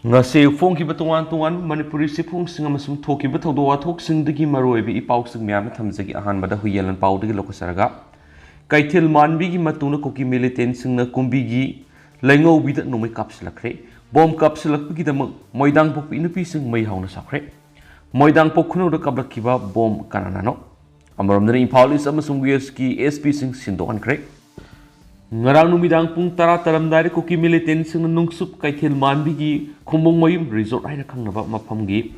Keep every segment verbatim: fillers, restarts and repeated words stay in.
ꯉꯁꯤ ꯐꯣꯡꯈꯤꯕ ꯇꯣꯉꯥꯟ ꯇꯣꯉꯥꯟꯕ ꯃꯅꯤꯄꯨꯔꯤ ꯆꯦꯐꯣꯡꯁꯤꯡ ꯑꯃꯁꯨꯡ ꯊꯣꯛꯈꯤꯕ ꯊꯧꯗꯣꯛ ꯋꯥꯊꯣꯛꯁꯤꯡꯗꯒꯤ ꯃꯔꯨꯑꯣꯏꯕ ꯏ ꯄꯥꯎꯁꯤꯡ ꯃꯌꯥꯝ ꯑꯃ ꯊꯝꯖꯒꯦ꯫ ꯑꯍꯥꯟꯕꯗ ꯍꯨꯏꯌꯦꯟ ꯂꯥꯟꯄꯥꯎꯗꯒꯤ ꯂꯧꯈꯠꯆꯔꯒ, ꯀꯩꯊꯦꯜ ꯃꯥꯟꯕꯤꯒꯤ ꯃꯇꯨꯡꯗ ꯀꯨꯀꯤ ꯃꯤꯂꯤꯇꯦꯟꯁꯤꯡꯅ ꯀꯨꯝꯕꯤꯒꯤ ꯂꯩꯉꯧꯕꯤꯗ ꯅꯣꯡꯃꯩ ꯀꯥꯞꯁꯤꯜꯂꯛꯈ꯭ꯔꯦ꯫ ꯕꯣꯝ ꯀꯥꯞꯁꯤꯜꯂꯛꯄꯒꯤꯗꯃꯛ ꯃꯣꯏꯗꯥꯡꯄꯣꯛꯄꯤ ꯅꯨꯄꯤꯁꯤꯡ ꯃꯩ ꯍꯧꯅ ꯁꯥꯈ꯭ꯔꯦ꯫ ꯃꯣꯏꯗꯥꯡꯄꯣꯛ ꯈꯨꯅꯧꯗ ꯀꯥꯞꯂꯛꯈꯤꯕ ꯕꯣꯝ ꯀꯅꯥꯅꯅꯣ? ꯑꯃꯔꯣꯝꯗꯅ ꯏꯝꯐꯥꯜ ꯏꯁ ꯑꯃꯁꯨꯡ ꯋꯦꯁꯀꯤ ꯑꯦꯁ ꯄꯤꯁꯤꯡ ꯁꯤꯟꯗꯣꯛꯍꯟꯈ꯭ꯔꯦ꯫ ꯉꯔꯥꯡ ꯅꯨꯃꯤꯗꯥꯡ ꯄꯨꯡ ꯇꯔꯥ ꯇꯥꯔꯝꯗꯥꯏꯗ ꯀꯨꯀꯤ ꯃꯤꯂꯤꯇꯦꯟꯁꯤꯡꯅ ꯅꯨꯡꯁꯨꯞ ꯀꯩꯊꯦꯜ ꯃꯥꯟꯕꯤꯒꯤ ꯈꯨꯝꯕꯣꯡꯃꯌꯨꯝ ꯔꯤꯖꯣꯔꯠ ꯍꯥꯏꯅ ꯈꯪꯅꯕ ꯃꯐꯝꯒꯤ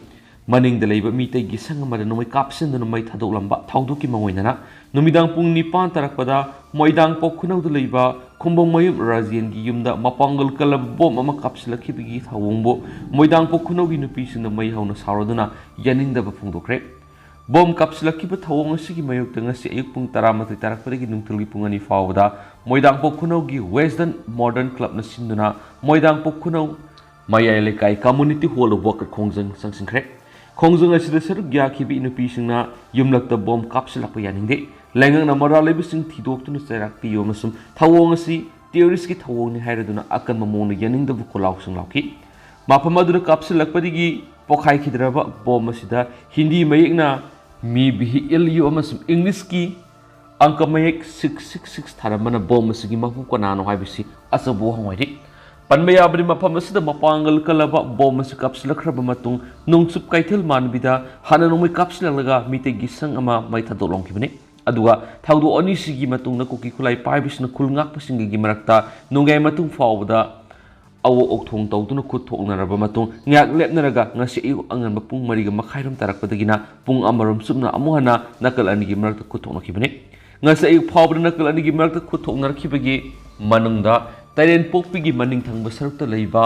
ꯃꯅꯤꯡꯗ ꯂꯩꯕ ꯃꯤꯇꯩꯒꯤ ꯁꯪ ꯑꯃꯗ ꯅꯣꯡꯃꯩ ꯀꯥꯞꯁꯤꯟꯗꯨꯅ ꯃꯩ ꯊꯥꯗꯣꯛꯂꯝꯕ ꯊꯧꯗꯣꯛꯀꯤ ꯃꯑꯣꯡ ꯑꯣꯏꯅꯅ ꯅꯨꯃꯤꯗꯥꯡ ꯄꯨꯡ ꯅꯤꯄꯥꯟ ꯇꯥꯔꯛꯄꯗ ꯃꯣꯏꯗꯥꯡꯄꯣꯛ ꯈꯨꯅꯧꯗ ꯂꯩꯕ ꯈꯨꯝꯕꯣꯡꯃꯌꯨꯝ ꯔꯥꯖꯦꯟꯒꯤ ꯌꯨꯝꯗ ꯃꯄꯥꯡꯒꯜ ꯀꯜꯂꯕ ꯕꯣꯝ ꯑꯃ ꯀꯥꯞꯁꯤꯜꯂꯛꯈꯤꯕꯒꯤ ꯊꯧꯑꯣꯡꯕꯨ ꯃꯣꯏꯗꯥꯡꯄꯣꯛ ꯈꯨꯅꯧꯒꯤ ꯅꯨꯄꯤꯁꯤꯡꯅ ꯃꯩ ꯍꯧꯅ ꯁꯥꯎꯔꯗꯨꯅ ꯌꯥꯅꯤꯡꯗꯕ ꯐꯣꯡꯗꯣꯛꯈ꯭ꯔꯦ꯫ ꯕꯣꯝ ꯀꯥꯞꯁꯤꯜꯂꯛꯈꯤꯕ ꯊꯧꯑꯣꯡ ꯑꯁꯤꯒꯤ ꯃꯥꯌꯣꯛꯇ ꯉꯁꯤ ꯑꯌꯨꯛ ꯄꯨꯡ ꯇꯔꯥꯃꯥꯊꯣꯏ ꯇꯥꯔꯛꯄꯗꯒꯤ ꯅꯨꯡꯊꯤꯜꯒꯤ ꯄꯨꯡ ꯑꯅꯤ ꯐꯥꯎꯕꯗ ꯃꯣꯏꯗꯥꯡꯄꯣꯛ ꯈꯨꯅꯧꯒꯤ ꯋꯦꯁꯇꯔꯟ ꯃꯣꯗꯔꯟ ꯀ꯭ꯂꯕꯅ ꯁꯤꯟꯗꯨꯅ ꯃꯣꯏꯗꯥꯡꯄꯣꯛ ꯈꯨꯅꯧ ꯃꯌꯥꯏ ꯂꯩꯀꯥꯏ ꯀꯝꯃꯨꯅꯤꯇꯤ ꯍꯣꯜꯗ ꯋꯥꯀꯠ ꯈꯣꯡꯖꯪ ꯆꯪꯁꯤꯟꯈ꯭ꯔꯦ꯫ ꯈꯣꯡꯖꯪ ꯑꯁꯤꯗ ꯁꯔꯨꯛ ꯌꯥꯈꯤꯕ ꯅꯨꯄꯤꯁꯤꯡꯅ ꯌꯨꯝꯂꯛꯇ ꯕꯣꯝ ꯀꯥꯞꯁꯤꯜꯂꯛꯄ ꯌꯥꯅꯤꯡꯗꯦ꯫ ꯂꯩꯉꯥꯛꯅ ꯃꯔꯥꯜ ꯂꯩꯕꯁꯤꯡ ꯊꯤꯗꯣꯛꯇꯨꯅ ꯆꯩꯔꯥꯛ ꯄꯤꯌꯨ ꯑꯃꯁꯨꯡ ꯊꯧꯑꯣꯡ ꯑꯁꯤ ꯇꯦꯔꯣꯔꯤꯁꯀꯤ ꯊꯧꯑꯣꯡꯅꯤ ꯍꯥꯏꯔꯗꯨꯅ ꯑꯀꯟꯕ ꯃꯑꯣꯡꯗ ꯌꯥꯅꯤꯡꯗꯕ ꯈꯣꯜꯂꯥꯎꯁꯤꯡ ꯂꯥꯎꯈꯤ꯫ ꯃꯐꯝ ꯑꯗꯨꯗ ꯀꯥꯞꯁꯤꯜꯂꯛꯄꯗꯒꯤ ꯄꯣꯈꯥꯏꯈꯤꯗ꯭ꯔꯕ ꯕꯣꯝ ꯑꯁꯤꯗ ꯍꯤꯟꯗꯤ ꯃꯌꯦꯛꯅ "ꯃꯤ ꯚꯤ ꯑꯦꯜ ꯌꯨ" ꯑꯃꯁꯨꯡ ꯏꯪꯂꯤꯁꯀꯤ ꯑꯪꯀ ꯃꯌꯦꯛ ꯁꯤꯛꯁ ꯁꯤꯛꯁ ꯁꯤꯛꯁ ꯊꯥꯔꯝꯕꯅ ꯕꯣꯝ ꯑꯁꯤꯒꯤ ꯃꯄꯨ ꯀꯅꯥꯅꯣ ꯍꯥꯏꯕꯁꯤ ꯑꯆꯧꯕ ꯋꯥꯍꯪ ꯑꯣꯏꯔꯤ꯫ ꯄꯟꯕ ꯌꯥꯕꯗꯤ, ꯃꯐꯝ ꯑꯁꯤꯗ ꯃꯄꯥꯡꯒꯜ ꯀꯜꯂꯕ ꯕꯣꯝ ꯑꯁꯤ ꯀꯥꯞꯁꯤꯜꯂꯛꯈ꯭ꯔꯕ ꯃꯇꯨꯡ ꯅꯣꯡꯆꯨꯞ ꯀꯩꯊꯦꯜ ꯃꯥꯟꯕꯤꯗ ꯍꯥꯟꯅ ꯅꯣꯡꯃꯩ ꯀꯥꯞꯁꯤꯜꯂꯛꯂꯒ ꯃꯤꯇꯩꯒꯤ ꯁꯪ ꯑꯃ ꯃꯩ ꯊꯥꯗꯣꯛꯂꯝꯈꯤꯕꯅꯤ꯫ ꯑꯗꯨꯒ ꯊꯧꯗꯣꯛ ꯑꯅꯤꯁꯤꯒꯤ ꯃꯇꯨꯡꯗ ꯀꯨꯀꯤ ꯈꯨꯠꯂꯥꯏ ꯄꯥꯏꯕꯁꯤꯡꯅ ꯈꯨꯜ ꯉꯥꯛꯄꯁꯤꯡꯒꯤ ꯃꯔꯛꯇ ꯅꯣꯡꯌꯥꯏ ꯃꯇꯨꯡ ꯐꯥꯎꯕꯗ ꯑꯋꯣꯛ ꯑꯣꯛꯊꯣꯡ ꯇꯧꯗꯨꯅ ꯈꯨꯠ ꯊꯣꯛꯅꯔꯕ ꯃꯇꯨꯡ ꯉꯥꯏꯍꯥꯛ ꯂꯦꯞꯅꯔꯒ ꯉꯁꯤ ꯑꯌꯨꯛ ꯑꯉꯟꯕ ꯄꯨꯡ ꯃꯔꯤꯒ ꯃꯈꯥꯏꯔꯣꯝ ꯇꯥꯔꯛꯄꯗꯒꯤꯅ ꯄꯨꯡ ꯑꯃꯔꯣꯝ ꯆꯨꯞꯅ ꯑꯃꯨꯛ ꯍꯟꯅ ꯅꯥꯀꯜ ꯑꯅꯤꯒꯤ ꯃꯔꯛꯇ ꯈꯨꯠ ꯊꯣꯛꯅꯈꯤꯕꯅꯤ꯫ ꯉꯁꯤ ꯑꯌꯨꯛ ꯐꯥꯎꯕꯗ ꯅꯥꯀꯜ ꯑꯅꯤꯒꯤ ꯃꯔꯛꯇ ꯈꯨꯠ ꯊꯣꯛꯅꯔꯛꯈꯤꯕꯒꯤ ꯃꯅꯨꯡꯗ ꯇꯔꯦꯟꯄꯣꯛꯄꯤꯒꯤ ꯃꯅꯤꯡ ꯊꯪꯕ ꯁꯔꯨꯛꯇ ꯂꯩꯕ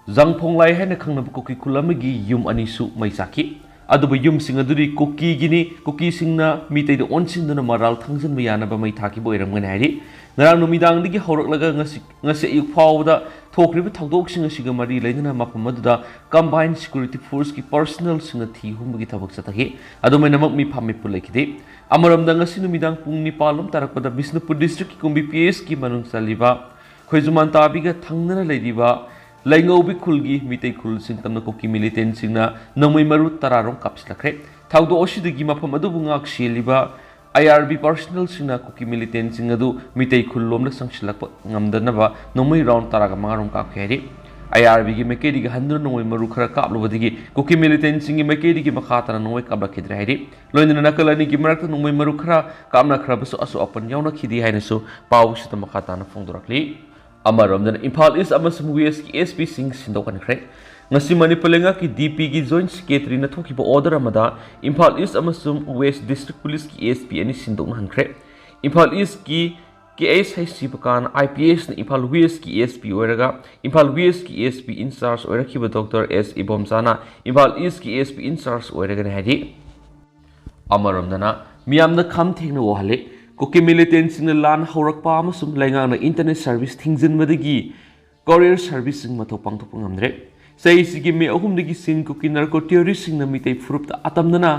ꯖꯪꯐꯣꯡꯂꯥꯏ ꯍꯥꯏꯅ ꯈꯪꯅꯕ ꯀꯨꯀꯤ ꯈꯨꯜ ꯑꯃꯒꯤ ꯌꯨꯝ ꯑꯅꯤꯁꯨ ꯃꯩ ꯆꯥꯛꯈꯤ꯫ ꯑꯗꯨꯕꯨ ꯌꯨꯝꯁꯤꯡ ꯑꯗꯨꯗꯤ ꯀꯨꯀꯤꯒꯤꯅꯤ, ꯀꯨꯀꯤꯁꯤꯡꯅ ꯃꯤꯇꯩꯗ ꯑꯣꯟꯁꯤꯟꯗꯨꯅ ꯃꯔꯥꯜ ꯊꯪꯖꯤꯟꯕ ꯌꯥꯅꯕ ꯃꯩ ꯊꯥꯈꯤꯕ ꯑꯣꯏꯔꯝꯒꯅꯤ ꯍꯥꯏꯔꯤ꯫ ꯉꯔꯥꯡ ꯅꯨꯃꯤꯗꯥꯡꯗꯒꯤ ꯍꯧꯔꯛꯂꯒ ꯉꯁꯤ, ꯉꯁꯤ ꯑꯌꯨꯛ ꯐꯥꯎꯕꯗ ꯊꯣꯛꯈ꯭ꯔꯤꯕ ꯊꯧꯗꯣꯛꯁꯤꯡ ꯑꯁꯤꯒ ꯃꯔꯤ ꯂꯩꯅꯅ ꯃꯐꯝ ꯑꯗꯨꯗ ꯀꯝꯕꯥꯏꯟ ꯁꯦꯀ꯭ꯌꯨꯔꯤꯇꯤ ꯐꯣꯔꯁꯀꯤ ꯄꯔꯁꯅꯦꯜꯁꯤꯡꯅ ꯊꯤ ꯍꯨꯝꯕꯒꯤ ꯊꯕꯛ ꯆꯠꯊꯈꯤ꯫ ꯑꯗꯨꯃꯥꯏꯅꯃꯛ ꯃꯤꯐꯥ ꯃꯤꯄꯨ ꯂꯩꯈꯤꯗꯦ꯫ ꯑꯃꯔꯣꯝꯗ ꯉꯁꯤ ꯅꯨꯃꯤꯗꯥꯡ ꯄꯨꯡ ꯅꯤꯄꯥꯟ ꯂꯣꯝ ꯇꯥꯔꯛꯄꯗ ꯕꯤꯁꯅꯨꯄꯨꯔ ꯗꯤꯁꯇ꯭ꯔꯤꯛꯀꯤ ꯀꯨꯝꯕꯤ ꯄꯤ ꯑꯦꯁꯀꯤ ꯃꯅꯨꯡ ꯆꯜꯂꯤꯕ ꯈꯣꯏꯖꯨꯃꯥꯟ ꯇꯥꯕꯤꯒ ꯊꯪꯅꯅ ꯂꯩꯔꯤꯕ ꯂꯩꯉꯧꯕꯤ ꯈꯨꯜꯒꯤ ꯃꯤꯇꯩ ꯈꯨꯜ ꯁꯤꯡꯇꯝꯅ ꯀꯨꯀꯤ militantꯁꯤꯡꯅ ꯅꯣꯡꯃꯩ ꯃꯔꯨ ꯇꯔꯥ ꯔꯣꯝ ꯀꯥꯞꯁꯤꯜꯂꯛꯈ꯭ꯔꯦ꯫ ꯊꯧꯗꯣꯛ ꯑꯁꯤꯗꯒꯤ ꯃꯐꯝ ꯑꯗꯨꯕꯨ ꯉꯥꯛ ꯁꯦꯜꯂꯤꯕ I R B personnelꯁꯤꯡꯅ ꯀꯨꯀꯤ militantꯁꯤꯡ ꯑꯗꯨ ꯃꯤꯇꯩ ꯈꯨꯜ ꯂꯣꯝꯗ ꯆꯪꯁꯤꯜꯂꯛꯄ ꯉꯝꯗꯅꯕ ꯅꯣꯡꯃꯩ round ꯇꯔꯥꯒ ꯃꯉꯥ ꯔꯣꯝ ꯀꯥꯞꯈꯤ ꯍꯥꯏꯔꯤ꯫ I R Bꯒꯤ ꯃꯥꯏꯀꯩꯗꯒꯤ ꯍꯟꯗꯨꯅ ꯅꯣꯡꯃꯩ ꯃꯔꯨ ꯈꯔ ꯀꯥꯞꯂꯨꯕꯗꯒꯤ ꯀꯨꯀꯤ militantꯁꯤꯡꯒꯤ ꯃꯥꯏꯀꯩꯗꯒꯤ ꯃꯈꯥ ꯇꯥꯅ ꯅꯣꯡꯃꯩ ꯀꯥꯞꯂꯛꯈꯤꯗ꯭ꯔꯦ ꯍꯥꯏꯔꯤ꯫ ꯂꯣꯏꯅꯅ ꯅꯥꯀꯜ ꯑꯅꯤꯒꯤ ꯃꯔꯛꯇ ꯅꯣꯡꯃꯩ ꯃꯔꯨ ꯈꯔ ꯀꯥꯞꯅꯈ꯭ꯔꯕꯁꯨ ꯑꯁꯣꯛ ꯑꯄꯟ ꯌꯥꯎꯅꯈꯤꯗꯦ ꯍꯥꯏꯅꯁꯨ ꯄꯥꯎꯁꯤꯗ ꯃꯈꯥ ꯇꯥꯅ ꯐꯣꯡꯗꯣꯔꯛꯂꯤ꯫ ꯑꯃꯔꯣꯝꯗꯅ ꯏꯝꯐꯥꯜ ꯏꯁ ꯑꯃꯁꯨꯡ ꯋꯦꯁꯀꯤ S Pꯁꯤꯡ ꯁꯤꯟꯗꯣꯛꯍꯟꯈ꯭ꯔꯦ꯫ ꯉꯁꯤ ꯃꯅꯤꯄꯨꯔ ꯂꯩꯉꯥꯛꯀꯤ D Pꯒꯤ Joint Secretaryꯅ ꯊꯣꯛꯈꯤꯕ order ꯑꯃꯗ ꯏꯝꯐꯥꯜ ꯏꯁ ꯑꯃꯁꯨꯡ ꯋꯦꯁ District Policeꯀꯤ S P ꯑꯅꯤ ꯁꯤꯟꯗꯣꯛꯅꯍꯟꯈ꯭ꯔꯦ꯫ ꯏꯝꯐꯥꯜ ꯏꯁꯀꯤ K S ꯍꯩꯁꯤꯕꯀꯥꯟ I P Sꯅ Imphal ꯋꯦꯁꯀꯤ S P ꯑꯣꯏꯔꯒ, ꯏꯝꯐꯥꯜ ꯋꯦꯁꯀꯤ S P in charge ꯑꯣꯏꯔꯛꯈꯤꯕ Doctor S ꯏꯕꯣꯝꯆꯥꯅ Imphal ꯏꯁꯀꯤ S P in charge ꯑꯣꯏꯔꯒꯅꯤ ꯍꯥꯏꯔꯤ꯫ ꯑꯃꯔꯣꯝꯗꯅ ꯃꯤꯌꯥꯝꯅ ꯈꯝ ꯊꯦꯡꯅ ꯋꯥꯍꯜꯂꯤ꯫ ꯀꯨꯀꯤ militantꯁꯤꯡꯅ ꯂꯥꯟ ꯍꯧꯔꯛꯄ ꯑꯃꯁꯨꯡ ꯂꯩꯉꯥꯛꯅ internet service ꯊꯤꯡꯖꯤꯟꯕꯗꯒꯤ courier serviceꯁꯤꯡ ꯃꯊꯧ ꯄꯥꯡꯊꯣꯛꯄ ꯉꯝꯗ꯭ꯔꯦ꯫ ꯆꯍꯤꯁꯤꯒꯤ ꯃꯦ ꯑꯍꯨꯝꯗꯒꯤ ꯆꯤꯡ ꯀꯨꯀꯤ narco terroristꯁꯤꯡꯅ ꯃꯤꯇꯩ ꯐꯨꯔꯨꯞꯇ ꯑꯇꯝꯅꯅ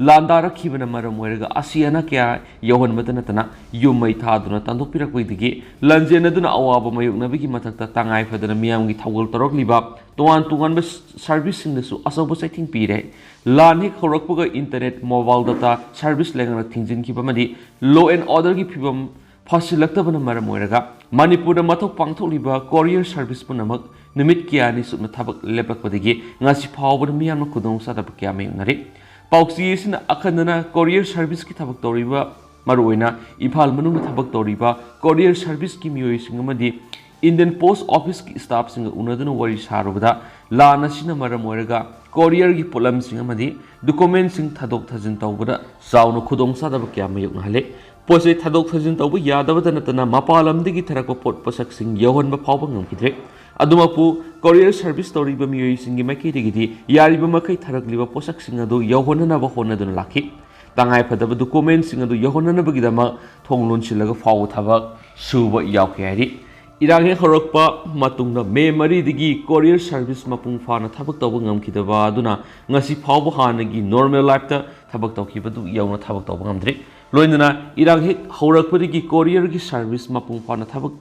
ꯂꯥꯟꯗꯥꯔꯛꯈꯤꯕꯅ ꯃꯔꯝ ꯑꯣꯏꯔꯒ ꯑꯁꯤ ꯑꯅꯥ ꯀꯌꯥ ꯌꯧꯍꯟꯕꯇ ꯅꯠꯇꯅ ꯌꯨꯝ ꯃꯩ ꯊꯥꯗꯨꯅ ꯇꯥꯟꯊꯣꯛꯄꯤꯔꯛꯄꯗꯒꯤ ꯂꯥꯟꯖꯦꯟꯅꯗꯨꯅ ꯑꯋꯥꯕ ꯃꯥꯌꯣꯛꯅꯕꯒꯤ ꯃꯊꯛꯇ ꯇꯉꯥꯏ ꯐꯗꯅ ꯃꯤꯌꯥꯝꯒꯤ ꯊꯧꯒꯜ ꯇꯧꯔꯛꯂꯤꯕ ꯇꯣꯉꯥꯟ ꯇꯣꯉꯥꯟꯕ serviceꯁꯤꯡꯗꯁꯨ ꯑꯆꯧꯕ ꯆꯩꯊꯦꯡ ꯄꯤꯔꯦ꯫ ꯂꯥꯟ ꯍꯦꯛ ꯍꯧꯔꯛꯄꯒ internet, mobile data service ꯂꯩꯉꯥꯛꯅ ꯊꯤꯡꯖꯤꯟꯈꯤꯕ ꯑꯃꯗꯤ law and orderꯒꯤ ꯐꯤꯕꯝ ꯐꯥꯁꯤꯜꯂꯛꯇꯕꯅ ꯃꯔꯝ ꯑꯣꯏꯔꯒ ꯃꯅꯤꯄꯨꯔꯗ ꯃꯊꯧ ꯄꯥꯡꯊꯣꯛꯂꯤꯕ courier service ꯄꯨꯝꯅꯃꯛ ꯅꯨꯃꯤꯠ ꯀꯌꯥꯅꯤ ꯆꯨꯞꯅ ꯊꯕꯛ ꯂꯦꯞꯂꯛꯄꯗꯒꯤ ꯉꯁꯤ ꯐꯥꯎꯕꯗ ꯃꯤꯌꯥꯝꯅ ꯈꯨꯗꯣꯡꯆꯥꯗꯕ ꯀꯌꯥ ꯃꯥꯌꯣꯛꯅꯔꯤ꯫ ꯄꯥꯎꯆꯦ ꯑꯁꯤꯅ ꯑꯈꯟꯅꯅ courier serviceꯀꯤ ꯊꯕꯛ ꯇꯧꯔꯤꯕ, ꯃꯔꯨꯑꯣꯏꯅ ꯏꯝꯐꯥꯜ ꯃꯅꯨꯡꯗ ꯊꯕꯛ ꯇꯧꯔꯤꯕ courier serviceꯀꯤ ꯃꯤꯑꯣꯏꯁꯤꯡ ꯑꯃꯗꯤ Indian Post Officeꯀꯤ staffꯁꯤꯡꯒ ꯎꯅꯗꯨꯅ ꯋꯥꯔꯤ ꯁꯥꯔꯨꯕꯗ, ꯂꯥꯟ ꯑꯁꯤꯅ ꯃꯔꯝ ꯑꯣꯏꯔꯒ courierꯒꯤ ꯄꯣꯠꯂꯝꯁꯤꯡ ꯑꯃꯗꯤ documentꯁꯤꯡ ꯊꯥꯗꯣꯛ ꯊꯥꯖꯤꯟ ꯇꯧꯕꯗ ꯆꯥꯎꯅ ꯈꯨꯗꯣꯡꯆꯥꯗꯕ ꯀꯌꯥ ꯃꯥꯌꯣꯛꯅꯍꯜꯂꯦ꯫ ꯄꯣꯠ ꯆꯩ ꯊꯥꯗꯣꯛ ꯊꯥꯖꯤꯟ ꯇꯧꯕ ꯌꯥꯗꯕꯇ ꯅꯠꯇꯅ ꯃꯄꯥꯟ ꯂꯝꯗꯒꯤ ꯊꯥꯔꯛꯄ ꯄꯣꯠ ꯄꯣꯠꯁꯛꯁꯤꯡ ꯌꯧꯍꯟꯕ ꯐꯥꯎꯕ ꯉꯝꯈꯤꯗ꯭ꯔꯦ꯫ ꯑꯗꯨꯃꯛꯄꯨ, courier service ꯇꯧꯔꯤꯕ ꯃꯤꯑꯣꯏꯁꯤꯡꯒꯤ ꯃꯥꯏꯀꯩꯗꯒꯤꯗꯤ ꯌꯥꯔꯤꯕ ꯃꯈꯩ ꯊꯥꯔꯛꯂꯤꯕ ꯄꯣꯠꯁꯛꯁꯤꯡ ꯑꯗꯨ ꯌꯧꯍꯟꯅꯅꯕ ꯍꯣꯠꯅꯗꯨꯅ ꯂꯥꯛꯈꯤ꯫ ꯇꯉꯥꯏꯐꯗꯕ documentꯁꯤꯡ ꯑꯗꯨ ꯌꯧꯍꯟꯅꯅꯕꯒꯤꯗꯃꯛ ꯊꯣꯡ ꯂꯣꯟꯁꯤꯜꯂꯒ ꯐꯥꯎꯕ ꯊꯕꯛ ꯁꯨꯕ ꯌꯥꯎꯈꯤ ꯍꯥꯏꯔꯤ꯫ ꯏꯔꯥꯡ ꯍꯦꯛ ꯍꯧꯔꯛꯄ ꯃꯇꯨꯡꯗ ꯃꯦ ꯃꯔꯤꯗꯒꯤ courier service ꯃꯄꯨꯡ ꯐꯥꯅ ꯊꯕꯛ ꯇꯧꯕ ꯉꯝꯈꯤꯗꯕ ꯑꯗꯨꯅ ꯉꯁꯤ ꯐꯥꯎꯕ ꯍꯥꯟꯅꯒꯤ normal lifeꯇ ꯊꯕꯛ ꯇꯧꯈꯤꯕꯗꯨ ꯌꯧꯅ ꯊꯕꯛ ꯇꯧꯕ ꯉꯝꯗ꯭ꯔꯤ꯫ ꯂꯣꯏꯅꯅ ꯏꯔꯥꯡ ꯍꯦꯛ ꯍꯧꯔꯛꯄꯗꯒꯤ courierꯒꯤ service ꯃꯄꯨꯡ ꯐꯥꯅ ꯊꯕꯛ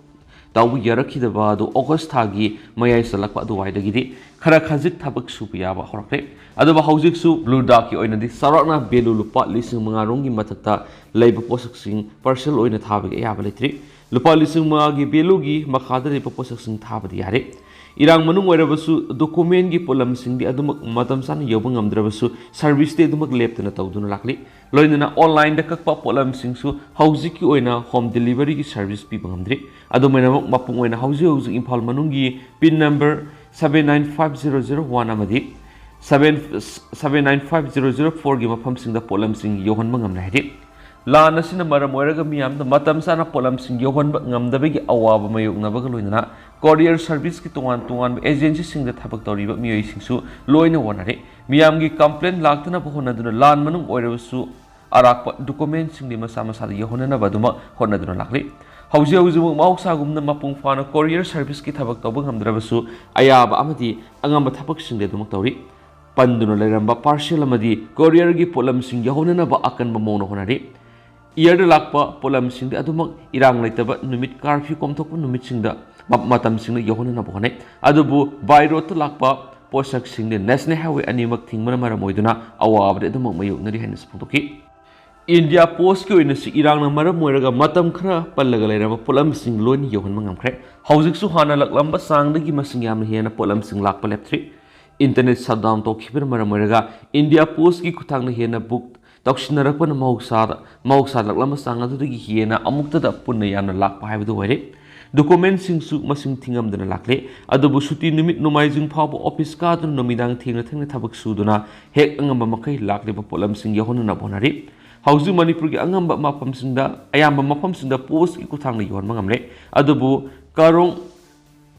ꯇꯧꯕ ꯌꯥꯔꯛꯈꯤꯗꯕ ꯑꯗꯨ ꯑꯣꯒꯁ ꯊꯥꯒꯤ ꯃꯌꯥꯏ ꯆꯜꯂꯛꯄ ꯑꯗꯨꯋꯥꯏꯗꯒꯤꯗꯤ ꯈꯔ ꯈꯖꯤꯛ ꯊꯕꯛ ꯁꯨꯕ ꯌꯥꯕ ꯍꯧꯔꯛꯂꯦ꯫ ꯑꯗꯨꯕꯨ ꯍꯧꯖꯤꯛꯁꯨ ꯕ꯭ꯂꯨ ꯗꯥꯔꯠꯀꯤ ꯑꯣꯏꯅꯗꯤ ꯆꯥꯎꯔꯥꯛꯅ ꯚꯦꯂꯨ ꯂꯨꯄꯥ ꯂꯤꯁꯤꯡ ꯃꯉꯥ ꯔꯣꯝꯒꯤ ꯃꯊꯛꯇ ꯂꯩꯕ ꯄꯣꯠꯁꯛꯁꯤꯡ ꯄꯥꯔꯁꯦꯜ ꯑꯣꯏꯅ ꯊꯥꯕꯒꯤ ꯑꯌꯥꯕ ꯂꯩꯇ꯭ꯔꯤ꯫ ꯂꯨꯄꯥ ꯂꯤꯁꯤꯡ ꯃꯉꯥꯒꯤ ꯚꯦꯂꯨꯒꯤ ꯃꯈꯥꯗ ꯂꯩꯕ ꯄꯣꯠꯁꯛꯁꯤꯡ ꯊꯥꯕꯗꯤ ꯌꯥꯔꯦ꯫ ꯏꯔꯥꯡ ꯃꯅꯨꯡ ꯑꯣꯏꯔꯕꯁꯨ ꯗꯣꯀꯨꯃꯦꯟꯒꯤ ꯄꯣꯠꯂꯝꯁꯤꯡꯗꯤ ꯑꯗꯨꯃꯛ ꯃꯇꯝ ꯆꯥꯅ ꯌꯧꯕ ꯉꯝꯗ꯭ꯔꯕꯁꯨ ꯁꯥꯔꯚꯤꯁꯇꯤ ꯑꯗꯨꯃꯛ ꯂꯦꯞꯇꯅ ꯇꯧꯗꯨꯅ ꯂꯥꯛꯂꯤ꯫ ꯂꯣꯏꯅꯅ ꯑꯣꯟꯂꯥꯏꯟꯗ ꯀꯛꯄ ꯄꯣꯠꯂꯝꯁꯤꯡꯁꯨ ꯍꯧꯖꯤꯛꯀꯤ ꯑꯣꯏꯅ ꯍꯣꯝ ꯗꯦꯂꯤꯚꯔꯤꯒꯤ ꯁꯥꯔꯚꯤꯁ ꯄꯤꯕ ꯉꯝꯗ꯭ꯔꯤ꯫ ꯑꯗꯨꯃꯥꯏꯅꯃꯛ ꯃꯄꯨꯡ ꯑꯣꯏꯅ ꯍꯧꯖꯤꯛ ꯍꯧꯖꯤꯛ ꯏꯝꯐꯥꯜ ꯃꯅꯨꯡꯒꯤ pin number seven nine five zero zero one ꯑꯃꯗꯤ seven seven nine five zero zero four ꯒꯤ ꯃꯐꯝꯁꯤꯡꯗ ꯄꯣꯠꯂꯝꯁꯤꯡ ꯌꯧꯍꯟꯕ ꯉꯝꯂꯦ ꯍꯥꯏꯔꯤ꯫ ꯂꯥꯟ ꯑꯁꯤꯅ ꯃꯔꯝ ꯑꯣꯏꯔꯒ ꯃꯤꯌꯥꯝꯗ ꯃꯇꯝ ꯆꯥꯅ ꯄꯣꯠꯂꯝꯁꯤꯡ ꯌꯧꯍꯟꯕ ꯉꯝꯗꯕꯒꯤ ꯑꯋꯥꯕ ꯃꯥꯌꯣꯛꯅꯕꯒ ꯂꯣꯏꯅꯅ ꯀꯣꯔꯤꯌꯔ ꯁꯥꯔꯚꯤꯁꯀꯤ ꯇꯣꯉꯥꯟ ꯇꯣꯉꯥꯟꯕ ꯑꯦꯖꯦꯟꯁꯤꯁꯤꯡꯗ ꯊꯕꯛ ꯇꯧꯔꯤꯕ ꯃꯤꯑꯣꯏꯁꯤꯡꯁꯨ ꯂꯣꯏꯅ ꯋꯥꯅꯔꯦ꯫ ꯃꯤꯌꯥꯝꯒꯤ ꯀꯝꯄ꯭ꯂꯦꯟ ꯂꯥꯛꯇꯅꯕ ꯍꯣꯠꯅꯗꯨꯅ ꯂꯥꯟ ꯃꯅꯨꯡ ꯑꯣꯏꯔꯕꯁꯨ ꯑꯔꯥꯛꯄ ꯗꯣꯀꯨꯃꯦꯟꯁꯤꯡꯗꯤ ꯃꯁꯥ ꯃꯁꯥꯗ ꯌꯧꯍꯟꯅꯅꯕ ꯑꯗꯨꯃꯛ ꯍꯣꯠꯅꯗꯨꯅ ꯂꯥꯛꯂꯤ꯫ ꯍꯧꯖꯤꯛ ꯍꯧꯖꯤꯛꯃꯛ ꯃꯍꯧꯁꯥꯒꯨꯝꯅ ꯃꯄꯨꯡ ꯐꯥꯅ ꯀꯣꯔꯤꯌꯔ ꯁꯥꯔꯚꯤꯁꯀꯤ ꯊꯕꯛ ꯇꯧꯕ ꯉꯝꯗ꯭ꯔꯕꯁꯨ ꯑꯌꯥꯕ ꯑꯃꯗꯤ ꯑꯉꯝꯕ ꯊꯕꯛꯁꯤꯡꯗꯤ ꯑꯗꯨꯃꯛ ꯇꯧꯔꯤ꯫ ꯄꯟꯗꯨꯅ ꯂꯩꯔꯝꯕ ꯄꯥꯔꯁꯦꯜ ꯑꯃꯗꯤ ꯀꯣꯔꯤꯌꯔꯒꯤ ꯄꯣꯠꯂꯝꯁꯤꯡ ꯌꯧꯍꯟꯅꯅꯕ ꯑꯀꯟꯕ ꯃꯑꯣꯡꯗ ꯍꯣꯠꯅꯔꯤ꯫ ꯏꯌꯔꯗ ꯂꯥꯛꯄ ꯄꯣꯠꯂꯝꯁꯤꯡꯗꯤ ꯑꯗꯨꯃꯛ ꯏꯔꯥꯡ ꯂꯩꯇꯕ ꯅꯨꯃꯤꯠ, ꯀꯥꯔꯐ꯭ꯌꯨ ꯀꯣꯝꯊꯣꯛꯄ ꯅꯨꯃꯤꯠꯁꯤꯡꯗ ꯃ-, ꯃꯇꯝꯁꯤꯡꯗ ꯌꯧꯍꯟꯅꯅꯕ ꯍꯣꯠꯅꯩ꯫ ꯑꯗꯨꯕꯨ ꯕꯥꯏ ꯔꯣꯗꯇ ꯂꯥꯛꯄ ꯄꯣꯠꯁꯛꯁꯤꯡꯗꯤ ꯅꯦꯁꯅꯦꯜ ꯍꯥꯏꯋꯦ ꯑꯅꯤꯃꯛ ꯊꯤꯡꯕꯅ ꯃꯔꯝ ꯑꯣꯏꯗꯨꯅ ꯑꯋꯥꯕꯗꯤ ꯑꯗꯨꯃꯛ ꯃꯥꯌꯣꯛꯅꯔꯤ ꯍꯥꯏꯅꯁꯨ ꯐꯣꯡꯗꯣꯛꯈꯤ꯫ ꯏꯟꯗꯤꯌꯥ ꯄꯣꯁꯀꯤ ꯑꯣꯏꯅꯁꯨ ꯏꯔꯥꯡꯅ ꯃꯔꯝ ꯑꯣꯏꯔꯒ ꯃꯇꯝ ꯈꯔ ꯄꯜꯂꯒ ꯂꯩꯔꯕ ꯄꯣꯠꯂꯝꯁꯤꯡ ꯂꯣꯏꯅ ꯌꯧꯍꯟꯕ ꯉꯝꯈ꯭ꯔꯦ꯫ ꯍꯧꯖꯤꯛꯁꯨ ꯍꯥꯟꯅ ꯂꯥꯛꯂꯝꯕ ꯆꯥꯡꯗꯒꯤ ꯃꯁꯤꯡ ꯌꯥꯝꯅ ꯍꯦꯟꯅ ꯄꯣꯠꯂꯝꯁꯤꯡ ꯂꯥꯛꯄ ꯂꯦꯞꯇ꯭ꯔꯤ꯫ ꯏꯟꯇꯔꯅꯦꯠ ꯁꯠꯗꯥꯎꯟ ꯇꯧꯈꯤꯕꯅ ꯃꯔꯝ ꯑꯣꯏꯔꯒ ꯏꯟꯗꯤꯌꯥ ꯄꯣꯁꯀꯤ ꯈꯨꯠꯊꯥꯡꯗ ꯍꯦꯟꯅ ꯕꯨꯛ ꯇꯧꯁꯤꯟꯅꯔꯛꯄꯅ ꯃꯍꯧꯁꯥꯗ, ꯃꯍꯧꯁꯥ ꯂꯥꯛꯂꯝꯕ ꯆꯥꯡ ꯑꯗꯨꯗꯒꯤ ꯍꯦꯟꯅ ꯑꯃꯨꯛꯇꯗ ꯄꯨꯟꯅ ꯌꯥꯝꯅ ꯂꯥꯛꯄ ꯍꯥꯏꯕꯗꯨ ꯑꯣꯏꯔꯦ꯫ ꯗꯣꯀꯨꯃꯦꯟꯁꯤꯡꯁꯨ ꯃꯁꯤꯡ ꯊꯤꯉꯝꯗꯅ ꯂꯥꯛꯂꯦ꯫ ꯑꯗꯨꯕꯨ ꯁꯨꯇꯤ ꯅꯨꯃꯤꯠ ꯅꯣꯡꯃꯥꯏꯖꯤꯡ ꯐꯥꯎꯕ ꯑꯣꯐꯤꯁ ꯀꯥꯗꯨꯅ ꯅꯨꯃꯤꯗꯥꯡ ꯊꯦꯡꯅ ꯊꯦꯡꯅ ꯊꯕꯛ ꯁꯨꯗꯨꯅ ꯍꯦꯛ ꯑꯉꯝꯕ ꯃꯈꯩ ꯂꯥꯛꯂꯤꯕ ꯄꯣꯠꯂꯝꯁꯤꯡ ꯌꯧꯍꯟꯅꯅꯕ ꯍꯣꯠꯅꯔꯤ꯫ ꯍꯧꯖꯤꯛ ꯃꯅꯤꯄꯨꯔꯒꯤ ꯑꯉꯝꯕ ꯃꯐꯝꯁꯤꯡꯗ, ꯑꯌꯥꯝꯕ ꯃꯐꯝꯁꯤꯡꯗ ꯄꯣꯁꯀꯤ ꯈꯨꯠꯊꯥꯡꯗ ꯌꯧꯍꯟꯕ ꯉꯝꯂꯦ꯫ ꯑꯗꯨꯕꯨ ꯀꯥꯔꯣꯡ,